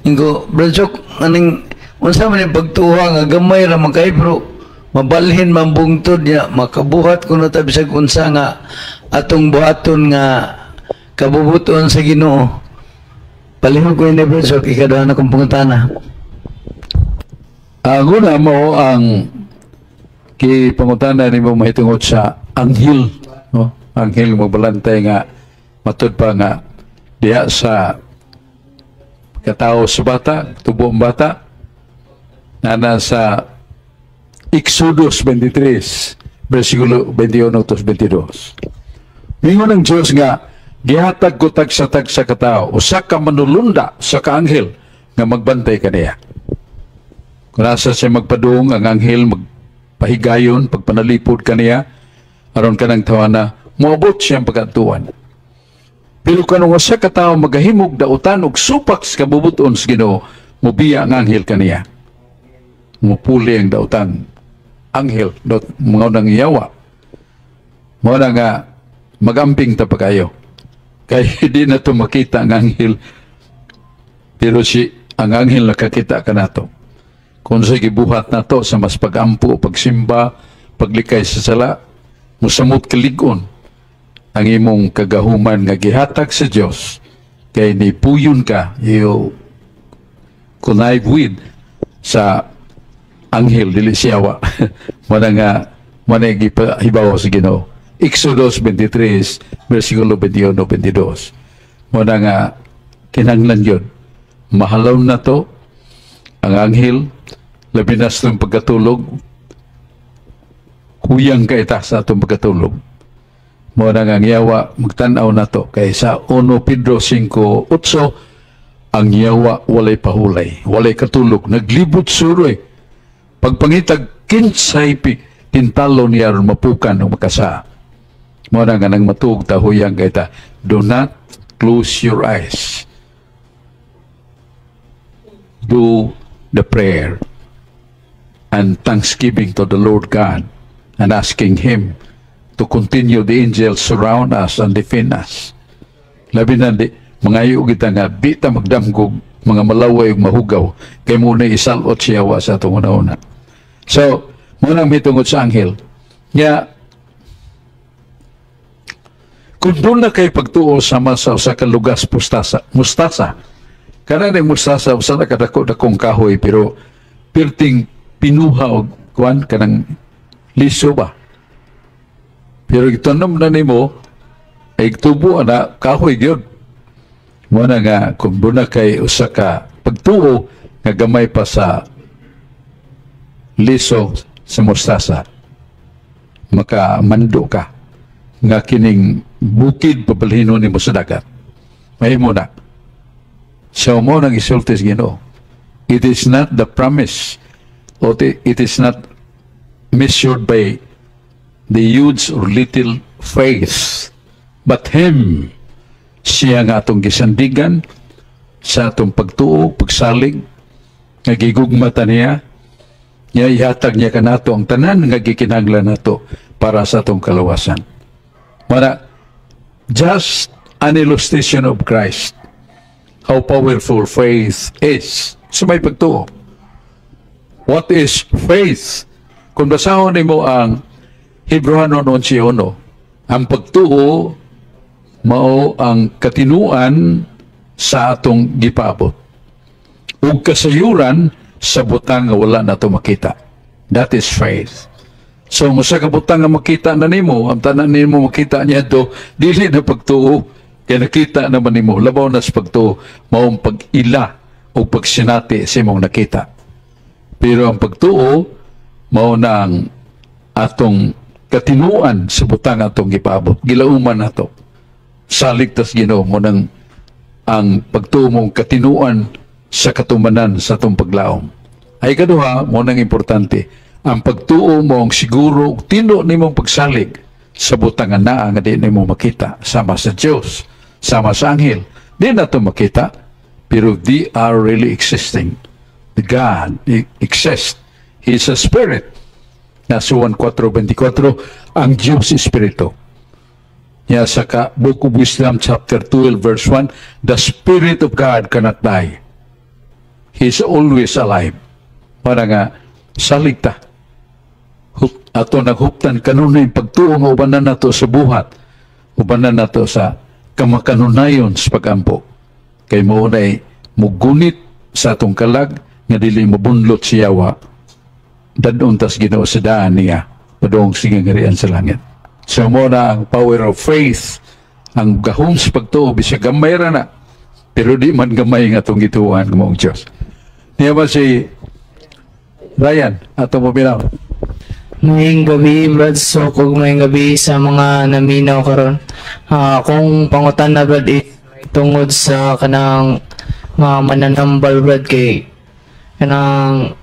Ingo, Brad Sok, aning unsa man yung pagtuo nga gamay ra man kay pero mabalhin man bungtod niya, makabuhat kuno ta bisag unsa nga atong buhaton nga kabubuton sa Ginoo? Palihog ko ini, Brad Sok, ikaduha na kong pangutana. Ang una mo ang kipangutana nimo mahitungod sa anghel, no? Anghel magbalantay nga matud pa nga diha sa katao sa bata, tubo ang bata, na nasa Exodus 23, versikulo 21 to 22. Mingon ang Diyos nga, "Gihatag ko tagsa-tagsa katao, usa ka manulunda sa kaanghel nga magbantay kaniya." Kung asa siya magpadung, ang anghel magpahigayon, pagpanalipod kaniya, aron kanang tawana, moabot siyang pagkatuan. Pero kanung usa ka tawo magahimog dautan og supak sa kabubuton sa Ginoo, mobiya ang anghel kaniya. Mupuli ang dautan. Anghel, dot, mga nang yawa. Mao na nga, magamping ta pa kayo. Kay di na to makita ang anghel. Pero si ang anghel nakakita ka nato. Kung sa gibuhat nato sa mas pagampo, pagsimba, paglikay sa sala, musamot kalig-on ang imong kagahuman nga gihatag sa Dios, kay nipuyon ka, you connive with sa anghel, dili siyawa. Mao nga mao na gipahibaw sa Ginoo. Exodus 23 versikulo 21 22. Mao na nga kinahanglan yun mahalaw na to ang anghel, labi na sa itong pagkatulog. Huyang ka ita sa atong pagkatulog. Mao na nga ang yawa magtan-aw na to, kay sa 1 Pedro 5:8, ang yawa walay pahulay, walay katulog, naglibot suroy pagpangitag kinsay tintalo niya aron mapukan o makasa. Mao na nga nang matuog ta, huyang kay ta. Do not close your eyes. Do the prayer and thanksgiving to the Lord God and asking Him to continue the angels surround us and defend us. Labi na di, mangayo kita nga di ta magdamgog mga malaway ug mahugaw, kay muna isalot siya wa sa atong una-una. So, mao nang mitungod sa anghel. Nga, kung duna kay pagtuo sama sa usa ka lugas mustasa. Kana ning mustasa, usa na kadako-dakong kahoy, pero pirting pinuha og kuan, kanang liso ba. Pero itanom na nimo ay tubo ana kahoy gyud. Mao na nga kung duna kay usa ka pagtuo nga gamay pa sa liso sa mustasa, makamando ka nga kining bukid pabalhinon nimo sa dagat. Mahimo na. So mao nang isulti sa Ginoo. It is not the promise or it is not measured by the huge or little faith, but Him, siya nga atong gisandigan sa atong pagtuo, pagsalig, nga gigugma ta niya, nga ihatag niya kanato ang tanan nga gikinahanglan nato para sa atong kalawasan. Mana, just an illustration of Christ, how powerful faith is. Sa may pagtuo. What is faith? Kung basahon nimo ang Hebreohanon 11, Ang pagtuo mao ang katinuan sa atong gipaabot ug kasayuran sa butang nga wala nato makita. That is faith. So, ang usa ka butang nga makita na nimo, ang tanan nimo makita niya do, dili na pagtuo, kay nakita naman nimo. Labaw na sa pagtuo, mao ang pag-ila o pagsinati sa imong nakita. Pero ang pagtuo, mao na ang atong katinuan sa butang atong gipaabot. Gilauman nato. Salig tas Ginoo mo nang ang pagtuo mong katinuan sa katumanan sa atong paglaom. Ay kaduha, mo nang importante, ang pagtuo mo ang siguro tino nimong pagsalig sa butang nga naa nga di nimo makita, sama sa Dios, sama sa anghel. Di nato makita, pero they are really existing. The God exists. He is a spirit. Nasa Juan 4:24, ang Diyos Espiritu. Niya sa ka, Book of Wisdom chapter 12 verse 1, the Spirit of God cannot die. He is always alive. Para nga, salig ta. Ato naghuptan kanunay pagtuo nga ubanan nato sa buhat, ubanan nato sa kamakanunayon sa pagampo. Kay mo nay mugunit sa atong kalag nga dili mabunlot siya wa dadon tas Ginoo sa daan niya padung sa ngarian sa langit. So mo na ang power of faith, ang gahom sa pagtuo, bisag gamay ra na, pero di man gamay nga atong gituohan nga maong Diyos. Niya ba si Ryan, atong paminaw? Maayong gabi, Brad Sok, ug maayong gabi sa mga naminaw karon. Akong pangutana, Brad, is tungod sa kanang mga mananambal, Brad, kay kanang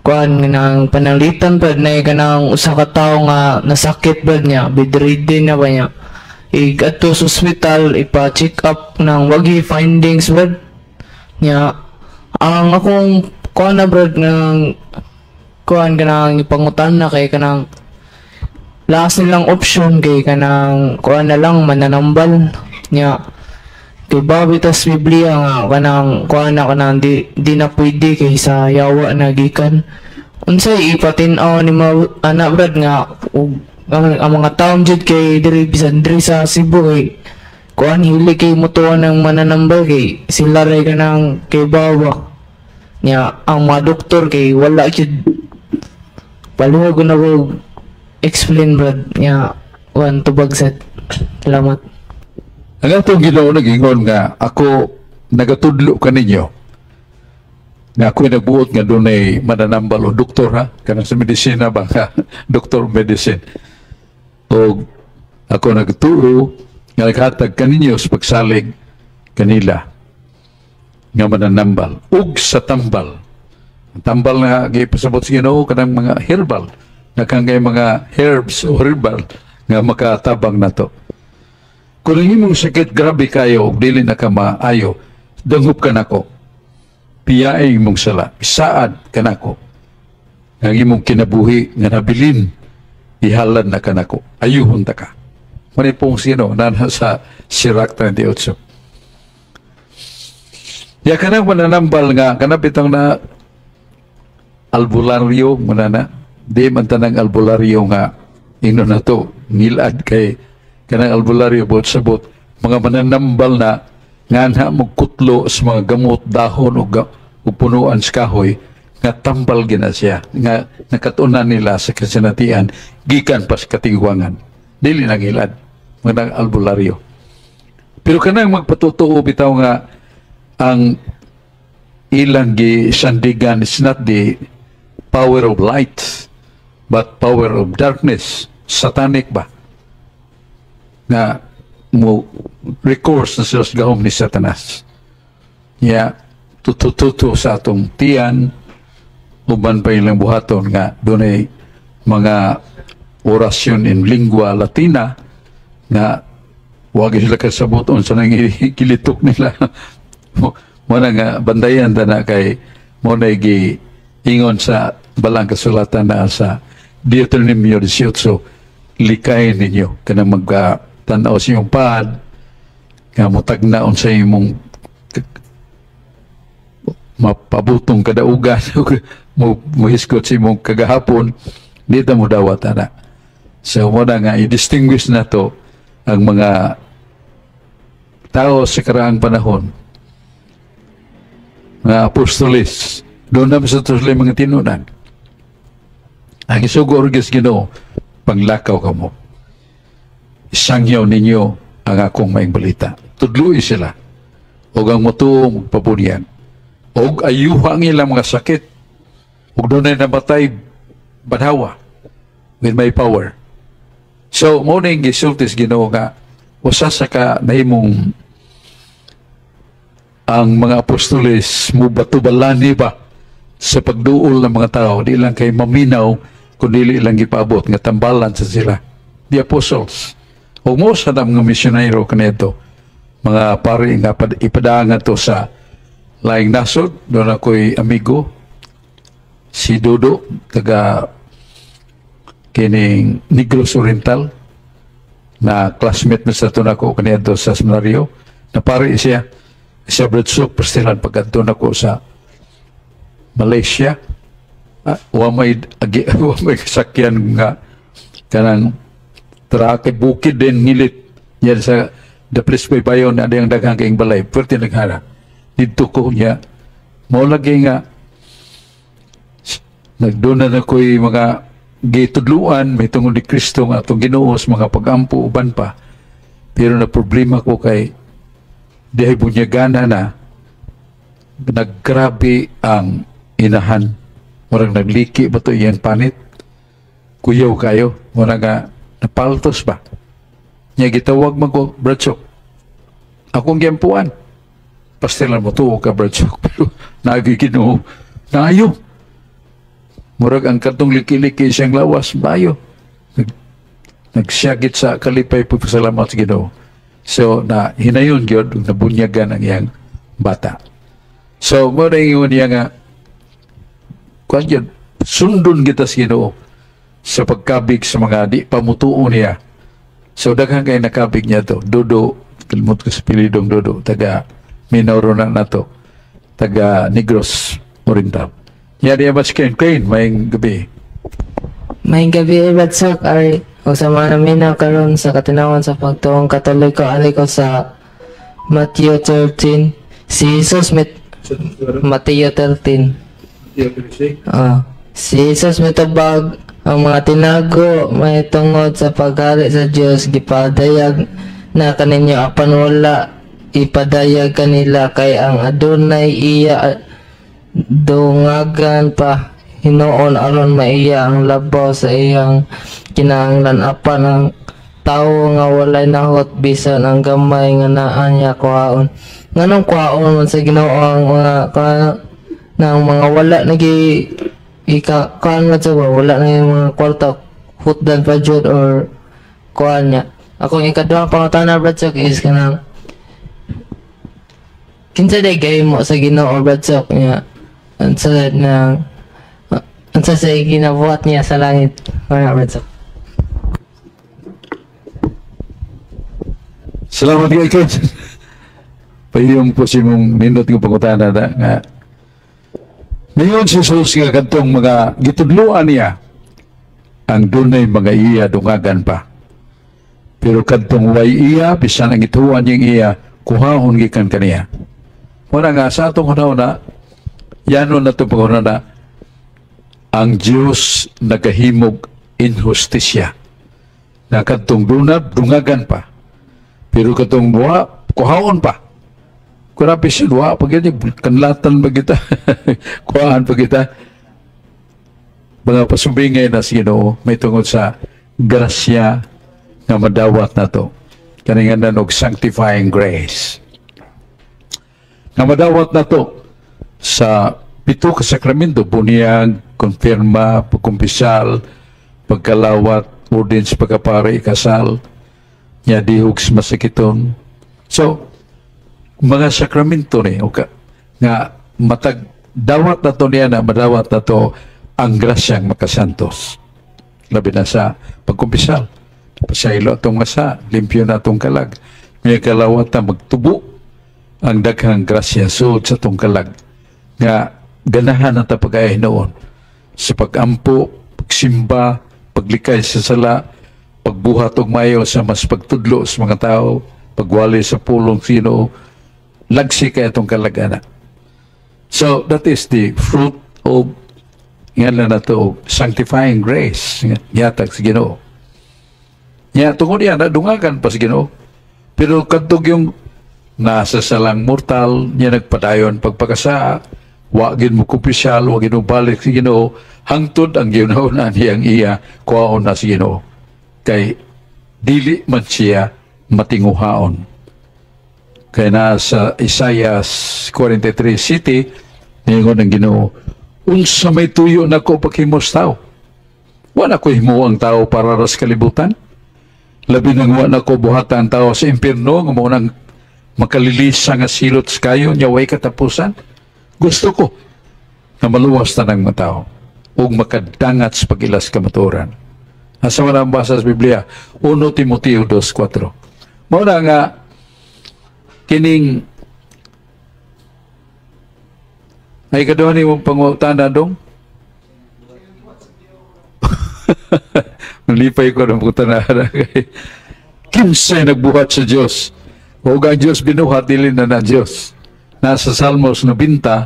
kuan kanang pananglitan, Brad, na kanang usa ka tawo nga nasakit, Brad, niya bedridden na ba niya, ig adto sa ospital ipa-check up nang wagi findings, Brad, niya ang akong kuan na, Brad, ng kuan kanang ipangutan na kay kanang last nilang option kay kanang kuan na lang, mananambal, niya kay babi tas Biblia nga kanang kuan na kanang di na pwede kay sa yawa na gikan. Unsay ipatin-aw ni mo ana, Brad, nga ug ang mga taon jud kay diri, bisan diri sa Cebu, kay kuan hili kay mutuan ng mananambal kay sila ray kanang kay bawa niya ang mga doktor kay wala jud. Palihog ko na ko explain, Brad, niya kuan tubag sad. Salamat. Ang atong Ginoo nag-ingon nga ako nagatudlo kaninyo nga ako'y nagbuot nga dunay mananambal o doktor, ha, kanang sa medisina ba nga doktor of medicine, o ako nagturo nga naghatag kaninyo sa pagsalig kanila nga mananambal ug sa tambal. Ang tambal nga gipasabot sa Ginoo kanang mga herbal na kang kay mga herbs o herbal nga makatabang nato. Kung ang imong sakit grabe kayo ug dili na ka maayo, dangop ka nako. Piyaing imong sala, isaad ka nako. Ang imong kinabuhi nga nabilin, ihalad na ka nako. Ayuhon ta ka. Manipong sino na sa Sirach 28. Ya kanang mananambal nga kanang bitang na albularyo muna na di man tanang albularyo nga ingnon na to ngilad, kay kanang albularyo bot sabot mga mananambal na nga na kutlo sa mga gamot, dahon ug punuan sa kahoy nga tambal gina siya nga nakatunan nila sa kasinatian gikan pa sa katigwangan, dili na ngilad mga albularyo. Pero kanang magpatutuo bitaw nga ang ilang gisandigan is not the power of light but power of darkness, satanic ba nga mo recourse na sila sa gahom ni Satanas ya tutututo sa atong tiyan, uban pa ilang buhaton nga dunay mga orasyon in lingua Latina nga wag sila kasabot unsa nang gilitok nila. Mo na nga bandayan ta na kay mo na gi ingon sa balang kasulatan na sa Deuteronomio 18, likayin ninyo kanang magka tan-aw sa inyong pad nga mutagna unsa imong mapabutong kadaugan, mo mohisgot sa imong kagahapon, di ta mo dawat ana. So mao na nga i-distinguish na to ang mga tao sa karaang panahon, mga apostoles. Doon naman sa sila mga tinunan. Ang isugo sa Ginoo, panglakaw kamo. Isangyaw ninyo ang akong maayong balita. Tudloi sila. Og ang motuo magpabunyag. Og ayuha ang ilang mga sakit. Og dunay namatay, banhawa with my power. So, mao na yung gisulti sa Ginoo nga usa sa ka nahimong ang mga apostoles mubatubalani ba sa pagduol ng mga tao, di lang kay maminaw kun dili lang gipaabot nga tambalan sa sila, the apostles, o mo sa mga misyonero kaniadto, mga pari nga ipadaan to sa laing nasod. Doon ako'y amigo, si Dodo, taga kining Negros Oriental, na classmate na sa nako kaniadto sa seminaryo, na pari siya siya Brad Sok, pastilan pagkadto nako sa Malaysia. Wa may agi, wa may sakyan nga kanang truck kay bukid din ngilit yan sa the place by bayon na ang daghang kaing balay, perti naghara didto ko niya. Mao lagi nga nagduna na ko'y mga gitudluan may tungod ni Kristo nga atong Ginoo sa mga pagampo, uban pa, pero na problema ko kay dihay bunyagana na naggrabe ang inahan, murag nagliki ba to iyang panit, kuyaw kayo, murag nga napaltos ba niya. Gitawag man ko, Brad Sok, akong giampuan, pastilan mo tuo ka, Brad Sok, pero naagi Ginoo, naayo, murag ang katong liki-liki siyang lawas bayo. Nagsyagit sa kalipay, pagpasalamat sa Ginoo. So na hinayon gyud nabunyagan ang iyang bata. So mo na ingon niya nga kuan gyud, sundon kita sa Ginoo sa pagkabig sa mga di pamutuo niya. So daghan kay nakabig niya to. Dodo, kalimot ko sa pilidong Dodo, taga Minoro na nato, taga Negros Oriental. Niya diya mas Ken Crane, maayong gabi. Maayong gabi, Brad Sok, ay o sa mga naminaw karon sa katinawan sa pagtuong Katoliko, ali ko sa Matthew 13. Si Jesus mit Mateo 13. Si Jesus mitubag, "Ang mga tinago may tungod sa paghari sa Dios gipadayag na kaninyo, apan wala ipadayag kanila, kay ang adunay iya dungagan pa hinuon aron maiya ang labaw sa iyang kinahanglan, apan ang tawo nga walay nahot, bisan ang gamay nga naa niya kuhaon." Nganong kuhaon man sa Ginoo ang mga ka ng mga wala nagi ika kuan man sa wala na yung mga kwarta, hutdan pa jud or kuan niya? Akong ikaduhang pangutana, Brad Sok, is kanang kinsa day gay mo sa Ginoo, Brad Sok, niya unsa nang unsa sa ginabuhat niya sa langit? Wala, Brad Sok. Salamat kay Ken. Pahiyong po si mong nindot nga pangutana na nga. Ngayon si Jesus nga kadtong mga gitudloan niya, ang dunay mga iya dungagan pa. Pero kadtong way iya, bisan ang ituan niyang iya, kuhahon gikan kaniya. Muna nga sa atong hunahuna, yanon na itong panghuna, ang Diyos nagahimog inhustisya. Na kadtong dunab, dungagan pa. Pero katong buha, kuhaon pa. Kurabi siya, wa pa gyud, kanlatan ba kita? Kuhaan pa kita. Mga pasumbingay na sa Ginoo, may tungod sa grasya nga madawat na to. Kaningan og sanctifying grace. Nga madawat na to sa pito ka sakramento, bunyag, konfirma, pagkumpisal, pagkalawat, ordin sa pagkapari, kasal, nya dihog sa masakiton. So, mga sakramento ni, okay, nga matag dawat na to niya na madawat na to ang grasyang makasantos. Labi na sa pagkumpisal. Pasaylo atong masa, limpyo na atong kalag. May kalawat na magtubo ang daghang grasya sud sa atong kalag. Nga ganahan na ta pag noon sa pagampo, pagsimba, paglikay sa sala, Pagbuhat og mayo sa mas pagtudlo sa mga tao, pagwali sa pulong sa Ginoo, lagsi kay atong kalagana. So that is the fruit of nga na nato sanctifying grace nga gihatag sa Ginoo. Nya tungod yan, nadungagan pa sa Ginoo. Pero kadtog yung nasa salang mortal, niya nagpadayon pagpakasa, wa gid mo kumpisal, wa gid mo balik sa Ginoo, hangtod ang Ginoo na niyang iya, kuhaon na sa Ginoo. Kay dili man siya matinguhaon. Kaya na sa Isaiah 43:7, ningon ng Ginoo, "Unsa may tuyo nako paghimos tao? Wa na ko himo ang tao para ras kalibutan. Labi nang wa na ko buhatan ang tao sa impierno nga mao nang makalilisa nga silot sa kayo nya way katapusan. Gusto ko na maluwas tanang mga tao ug makadangat sa pag-ilas kamatuoran." Asa man ang basa sa Biblia? 1 Timoteo 2:4. Mao na nga kining ay kaduha ni mong pangutana dong. Nalipay ko ng pangutana kay kinsay nagbuhat sa Dios. O ang Dios binuhat, dili na na Dios. Nasa Salmos 90,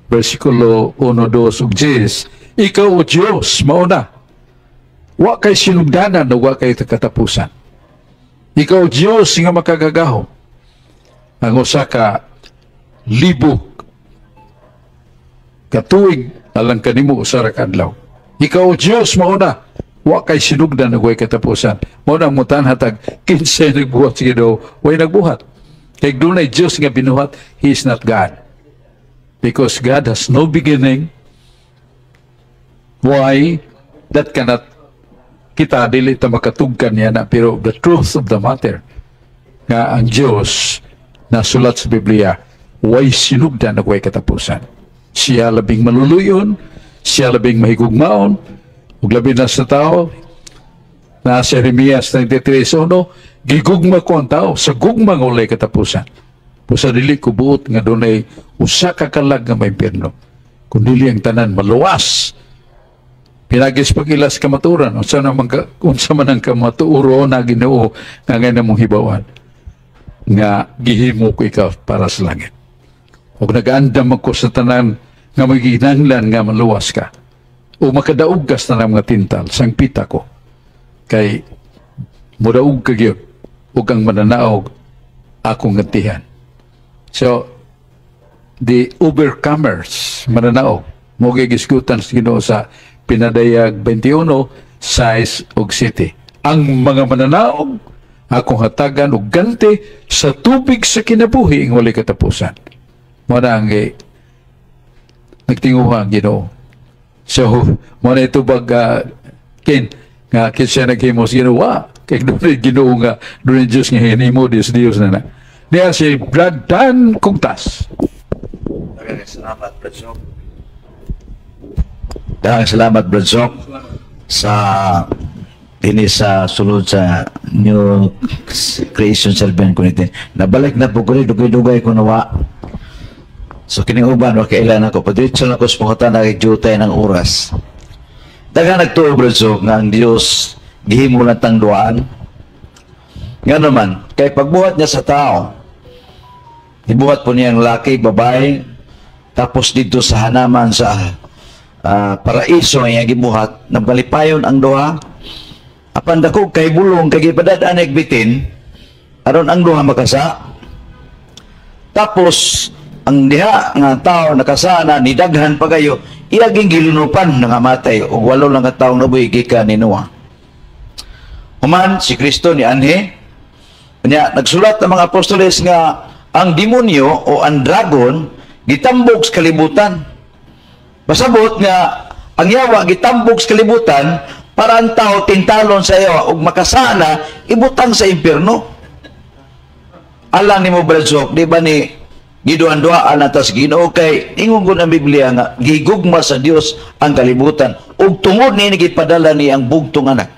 versikulo 1, 2 ug 10, "Ikaw, o Dios, mao na. Wa kay sinugdanan o wa kay katapusan. Ikaw, Dios, nga makagagahom." Ang usa ka libo katuig alang kanimo usa ra ka adlaw. Ikaw, o Dios, mao na. Wa kay sinugdan ug way katapusan. Mao na mutanhatag kinsay nagbuhat sa Ginoo, way nagbuhat. Kay dunay Dios nga binuhat, He is not God. Because God has no beginning. Why? That cannot kita dili ta makatugkan niya na, pero the truth of the matter nga ang Dios nasulat sa Biblia way sinugdan ug way katapusan. Siya labing maluluyon, siya labing mahigugmaon, ug labi na sa tao. Na sa Jeremias 93:1, "Gigugma ko ang tao sa gugma nga walay katapusan. Busa dili ko buot nga dunay usa ka kalag nga maimpierno, kun dili ang tanan maluwas pinagis pag-ilas kamaturan." Unsa man ang kamatuoron na Ginoo nga ngay mong hibawan nga gihimo ko ikaw para sa langit. Ug nagaandam ako sa tanan nga magiginahanglan nga maluwas ka o makadaog ka sa tanang mga tintal, sangpita ko. Kay mudaog ka gyud ug ang mananaog akong gantihan. So, the overcomers, mananaog, mo gigisgutan sa Ginoo sa Pinadayag 21, 6 ug 7. "Ang mga mananaog, akong hatagan og ganti sa tubig sa kinabuhi ang walay katapusan." Mo na ang nagtinguha ang Ginoo. So, mo na ito bag kin nga kinsa naghimo sa Ginoo, wa kay dunay Ginoo nga dunay Dios nga hinimo Dios Dios na na. Niya si Brad Dan Kugtas. Daghang salamat, Brad Sok. Daghang salamat, Brad Sok, sa dinhi sa sulod sa New Creation Serbian Community. Nabalik na po ko rin, dugay-dugay ko nawa. So kining uban, wa kailan ako. Padiretso na ko sa pangutana kay jutay ng oras. Daghang nagtuo, Brad Sok, nga ang Dios gihimo lang tang duaan. Nga naman, kay pagbuhat niya sa tao, ibuhat po niya ang laki, babae, tapos dito sa hanaman sa paraiso nga iyang gibuhat, nagmalipayon ang duha. Apan dako kay bulong kay gipadad-an bitin aron ang duha makasa. Tapos ang diha nga tao nakasana ni daghan pa kayo, iyaging gilunupan, nangamatay og walo lang ka tawo nabuhi gikan ni Noah. Human si Kristo ni anhi nya, nagsulat ang mga apostoles nga ang demonyo o ang dragon gitambok sa kalibutan. Pasabot nga ang yawa gitambok sa kalibutan para ang tao tintalon sa yawa ug makasana ibutang sa impierno. Alang nimo, Brad Sok, di ba ni giduan-duaan na tas Ginoo kay ingon ang Biblia nga gigugma sa Dios ang kalibutan ug tungod niini gipadala ni ang bugtong anak.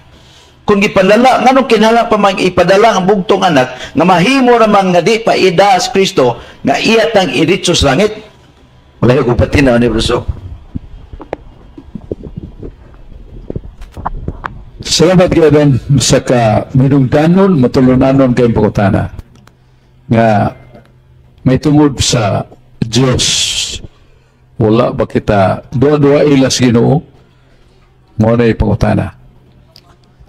Kung gipadala, nganong kinahanglan pa man ipadala ang bugtong anak nga mahimo ramang nga di pa idaas Kristo nga iya tang iritso sa langit? Wala ko patinaw ni Brad Sok. Salamat kay sa ka minungdanon, matulunanon kayong pangutana nga may tungod sa Diyos. Wala ba kita duwa-duwa ilas Ginoo? Mao na pangutana.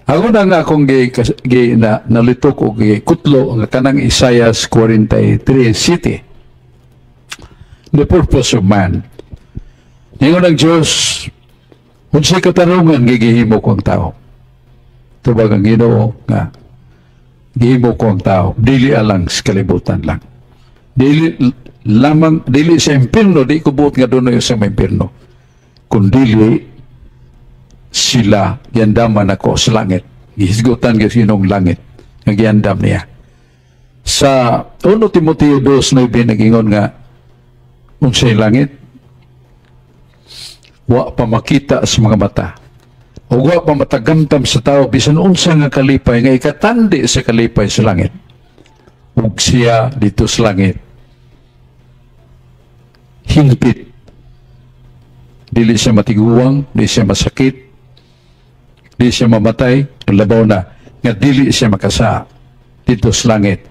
Ako na nga akong gi na, nalitok o gi kutlo nga kanang Isaiah 43:7. The purpose of man. Ningon ang Diyos, unsay katarungan gigihimo ko ang tao? Tubag ang Ginoo nga gihimo ko ang tao dili alang sa kalibutan lang. Dili lamang, dili sa impirno, di ko buot nga dunay sa impirno. Kundili sila giandaman ako sa langit. Gihisgutan gyud sinong langit nga giandam niya. Sa 1 Timoteo 2:9, nagingon nga unsay langit, wa pa makita sa mga mata ug wa pa matagamtam sa tao bisan unsa nga kalipay nga ikatandi sa kalipay sa langit, ug siya dito sa langit hingpit, dili siya matiguang, di siya masakit, di siya mamatay. Labaw na nga dili siya makasa. Dito sa langit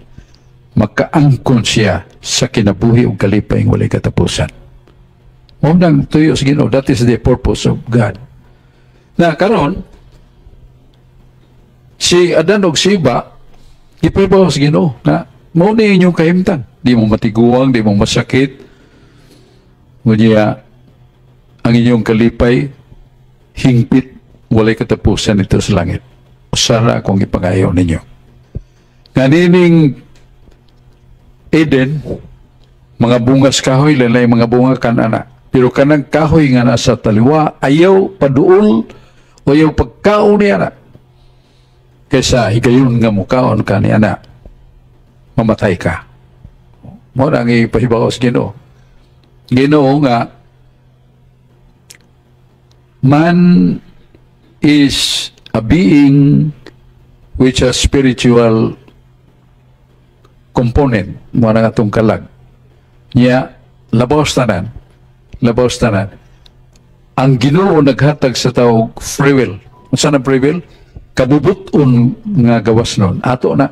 makaangkon siya sa kinabuhi ug kalipay nga walay katapusan. Mao nang tuyo sa Ginoo. That is the purpose of God. Na karon, si Adan ug si Eva gipahibaw sa Ginoo nga mao ni inyong kahimtang, di mo matiguang, di mo masakit, ngunya ang inyong kalipay hingpit, walay katapusan ito sa langit. Usara akong ipangayo ninyo nga nining Eden, mga bungas kahoy, lalay mga bunga kan ana, pero kanang kahoy nga nasa taliwa, ayaw paduol o ayaw pagkaon niya na, kaysa higayon nga mukaon ka niya na, mamatay ka. Mao na ang ipahibaw sa Ginoo. Ginoo nga man is a being which has spiritual component. Mao na atong kalag niya. Labaw sa tanan, labaw sa tanan, ang Ginoo naghatag sa tao og free will. Unsa na free will? Kabubuton nga gawas nun ato na.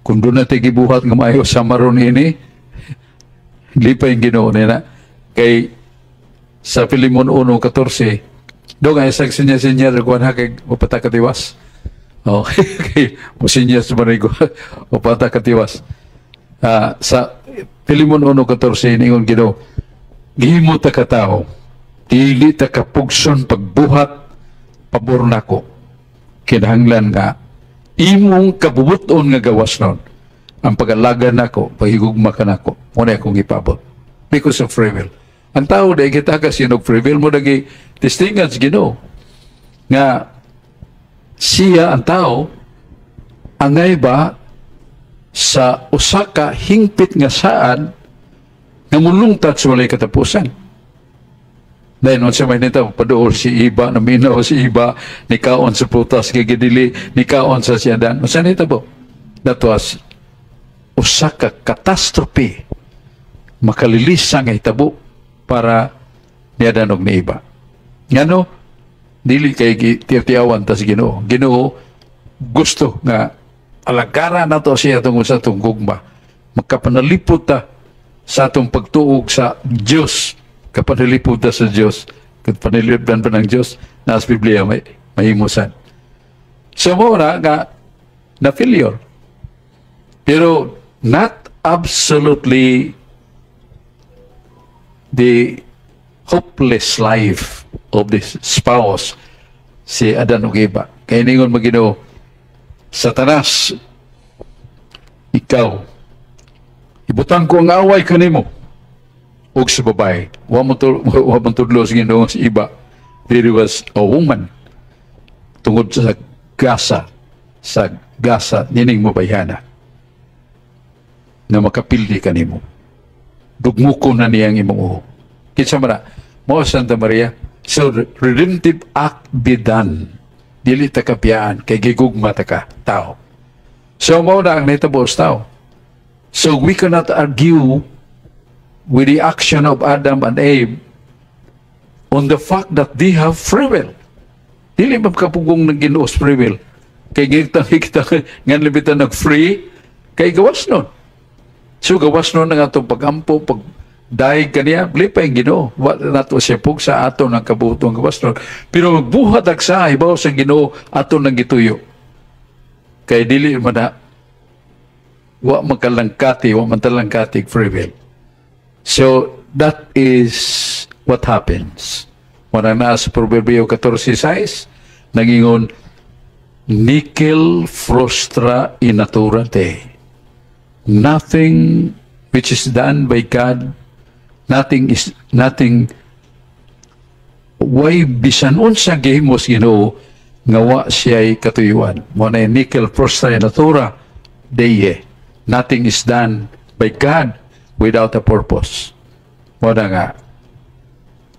Kung doon natin gibuhat nga maayo sa maron ini, lipay ang Ginoo nila kay sa Filemon 1:14 do nga isang sinya-sinya kuan ha, kay mapata katiwas. Oh, kay mo sinyas man ko mapata katiwas. Ah, sa Filemon 1:14, ningon Ginoo, gihimo ta ka tawo, dili ta kapugson pagbuhat pabor nako. Kinahanglan nga imong kabubuton nga gawas nun ang pag-alaga nako, paghigugma ka nako. Mao na akong ipabot because of free will. Ang tao dahil kita kasi og free will mo nagi testingan sa Ginoo nga siya ang tao angay ba sa usa ka hingpit nga saan nga mulungtad sa walay katapusan. Dahil unsa may nito, paduol si Iba, naminaw si Iba, nikaon sa prutas kay gidili, nikaon sa siyadan. Unsa nito po? That was usa ka catastrophe, makalilisa nga hitabo para ni Adan og ni Eva. Ngano, dili kay tiyaw-tiyawan ta sa Ginoo. Ginoo gusto nga alagara nato siya tungod sa atong gugma. Makapanalipod ta sa atong pagtuog sa Dios. Kapanalipod ta sa Dios. Kapanalipod pa ng Dios na sa Biblia may mahimusan. So mo na nga na failure. Pero not absolutely the hopeless life of this spouse, si Adan ug Eva. Kay ningon man Ginoo, "Satanas, ikaw, ibutang ko ang away kanimo ug sa babae." Wa mo tudlo sa Ginoo sa iba. There was a woman tungod sa gasa nining mabayhana na makapildi kanimo. Dugmukon na niyang imong uho. Kinsa man na? Mao Santa Maria. So, redemptive act be done. Dili ta kapiyaan, kay gigugma ta ka tao. So, mao na ang nahitabo sa tao. So, we cannot argue with the action of Adam and Eve on the fact that they have free will. Dili ba kapugong ng Ginoo sa free will? Kay ngitang kita nga libitan nag free kay gawas nun. So gawas nun ang atong pagampo, pag dahil kaniya, lipay ang Ginoo. Wa nato siya pugsa, ato ng kabutong gawas nun. Pero magbuhat ag sa hibaw sa Ginoo ato nang gituyo. Kay dili man na wa magkalangkati, wa man talangkati free will. So that is what happens. Wala na sa Proverbio 14:6, nangingon, "Nihil frustra in natura Dei." Nothing which is done by God, nothing is, nothing, way bisan unsa gihimo sa Ginoo nga wa siya'y katuyuan. Mo na nihil frustra in natura Dei. Nothing is done by God without a purpose. Mo na nga,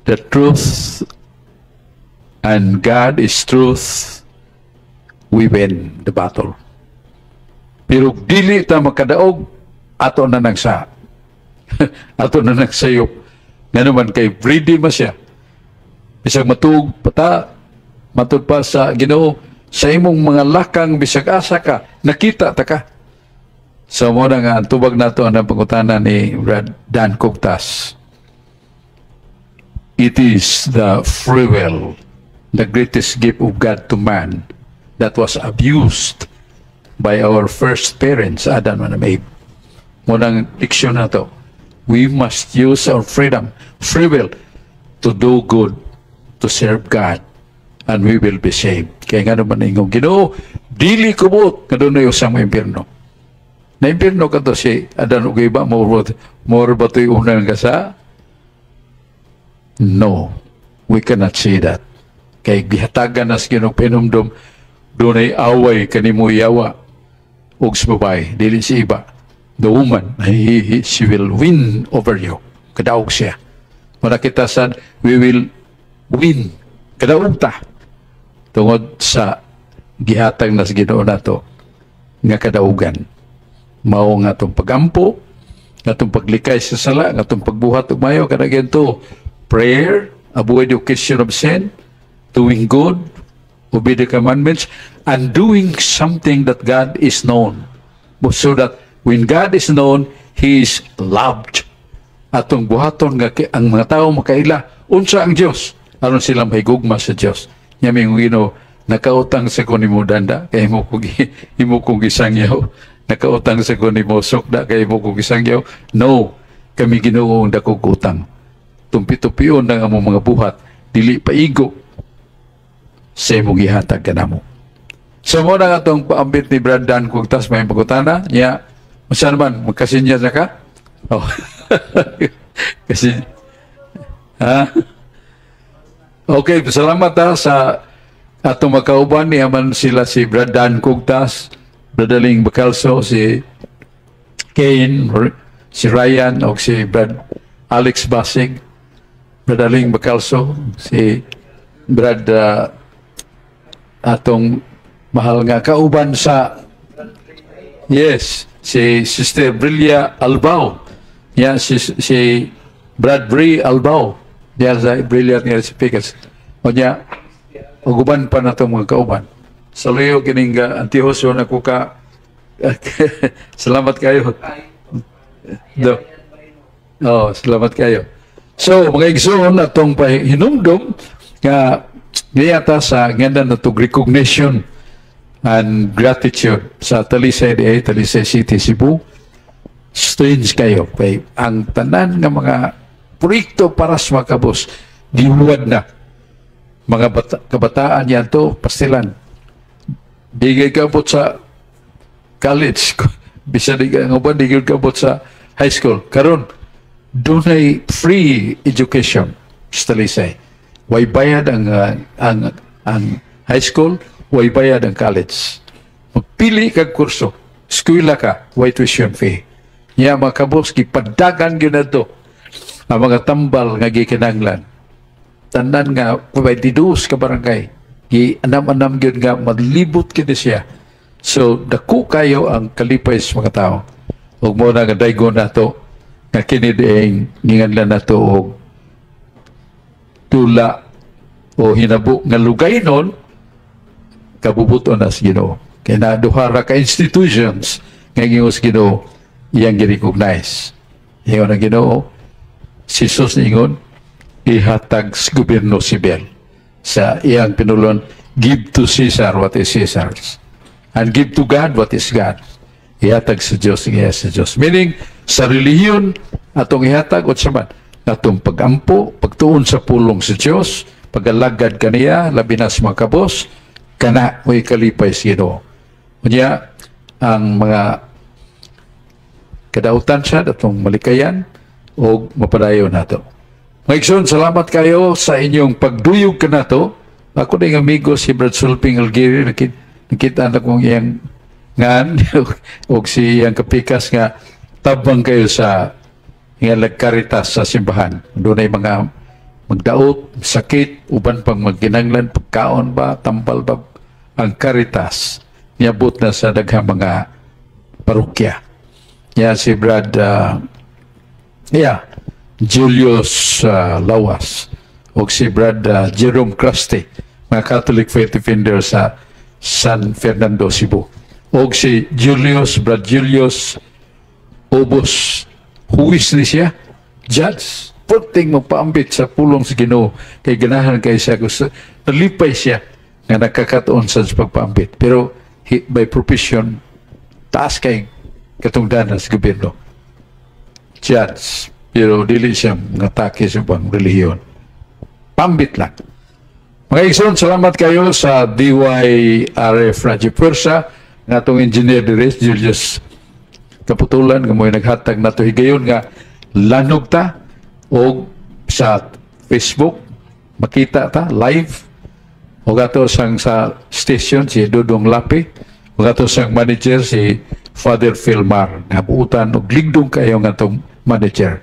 the truth and God is truth, we win the battle. Pero dili ta makadaog, ato na nang sa. Ato na nang sayop. Nga naman kay ready ma siya. Bisag matuog pa ta, matud pa sa Ginoo, sa imong mga lakang bisag asa ka, nakita ta ka. So mo na nga ang tubag nato ang pangutana ni Brad Dan Cogtas. It is the free will, the greatest gift of God to man that was abused by our first parents, Adam and Eve. Munang leksyon na to. We must use our freedom, free will, to do good, to serve God, and we will be saved. Kaya nga naman ingong Ginoo, dili kumot nga dunay usang impierno. Na impierno ka to si Adan ug Eva, more ba to'y unang ka sa? No, we cannot say that. Kay gihatagan na sa Ginoo pinumdum, dunay away kanimo yawa ug sa babae, dili si iba. The woman, she will win over you. Kadaog siya. Muna kita sa we will win. Kadaog ta. Tungod sa gihatag na sa Ginoo nato nga kadaugan. Mao nga atong pagampo, nga atong paglikay sa sala, nga atong pagbuhat og mayo kada to prayer, avoid the occasion of sin, doing good, obey the commandments, and doing something that God is known. So that when God is known, He is loved. Atong buhaton nga ang mga tao makaila, unsa ang Dios aron sila mahigugma sa Dios. Nya mingon Ginoo, "Nakautang sa ko nimo, danda, kay imo kong gisangyaw. Nakautang sa ko nimo, sukda, kay imo kong gisangyaw." No, kami Ginoo ang dakog utang. Tumpi-tupion ang among mga buhat, dili paigo sa imong gihatag kanamo. So mo na nga itong paambit ni Brad Dan Cogtas, may pagutana niya. Unsa naman, magkasinya na ka? Oh. Kasi, ha? Okay, salamat ha sa atong makauban niya man sila si Brad Dan Cogtas, Brad Aling Bacalso, si Kane, si Ryan, o si Brad Alex Basig, Brad Aling Bacalso, si Brad atong mahal nga kauban sa, yes, si Sister Brilia Albao. Ya, si Brad Brie Albao. Diya sa brilliant nga si Pickles. O niya, uguban pa na itong mga kauban. Sa luyo kining Antihoso na kuka. Salamat kayo. Do. Oh, salamat kayo. So, mga igsoon, atong pahinumdum nga ngayata sa nganda na to recognition and gratitude sa Talisay DA, Talisay City, Cebu. Strange kayo. Kay ang tanan nga mga proyekto para sa mga kabus, gihuwad na. Mga kabataan yan to, pastilan. Di kay kabot sa college. Bisan di ka nga ba, di kay kabot sa high school. Karon, dunay free education sa Talisay. Way bayad ang high school, way bayad ang college. Magpili kag kurso, eskwela ka, way tuition fee. Nya mga kabos, gipadagan gyud na to ang mga tambal nga gikinanglan. Tanan nga 22 ka barangay, gi anam-anam gyud nga malibot kini siya. So dako kayo ang kalipay sa mga tao. Ug mo na nga daygon nato nga kini dieng nginganlan nato og tula o hinabo nga lugay nun. Kabubuton na sa Ginoo. Kay na duha ra ka institutions nga ingon sa Ginoo iyang gi-recognize. Ingon ang Ginoo, si Jesus ingon, ihatag sa gobyerno sibil. Sa iyang pinulon, "Give to Caesar what is Caesar's and give to God what is God." Ihatag sa Diyos, ihatag sa Diyos. Meaning, sa relihiyon, atong ihatag, o sa man, atong pagampo, pagtuon sa pulong sa Diyos, pagalagad kaniya, labi na sa mga kabos, kana mo'y kalipay sa Ginoo. Unya, ang mga kadautan siya, atong malikayan, o mapadayon nato. Mga igsoon, salamat kayo sa inyong pagduyog kanato. Ako na yung amigo si Brad Sulping Algiri, nakita na kong iyang ngan, o si iyang kapikas nga tabang kayo sa nga nagkaritas sa simbahan. Doon ay mga magdaot, sakit, uban pang magkinanglan, pagkaon ba, tambal ba, ang Caritas niabot na sa daghang mga parokya. Yan si Brad yeah, Julius Lawas o si Brad Jerome Crusty, mga Catholic Faith Defender sa San Fernando, Cebu. O si Julius, Brad Julius Obos, huwis ni siya, judge, perting magpaambit sa pulong sa Ginoo kay ganahan kay siya, gusto nalipay siya nga nakakatuon sa pagpaambit, pero he, by profession, taas kay katungdanan sa gobyerno, judge, pero dili siya ngatake sa ubang relihiyon, pambit lang. Mga igsoon, salamat kayo sa DYRF Radyo Pwersa nga atong engineer diri, Julius Kaputulan, nga mo'y naghatag nato higayon nga lanog ta og sa Facebook makita ta live, ug ato sang sa station si Dudong Lapi, ug ato sang manager si Father Philmar nga buutan og ligdong kayo nga atong manager.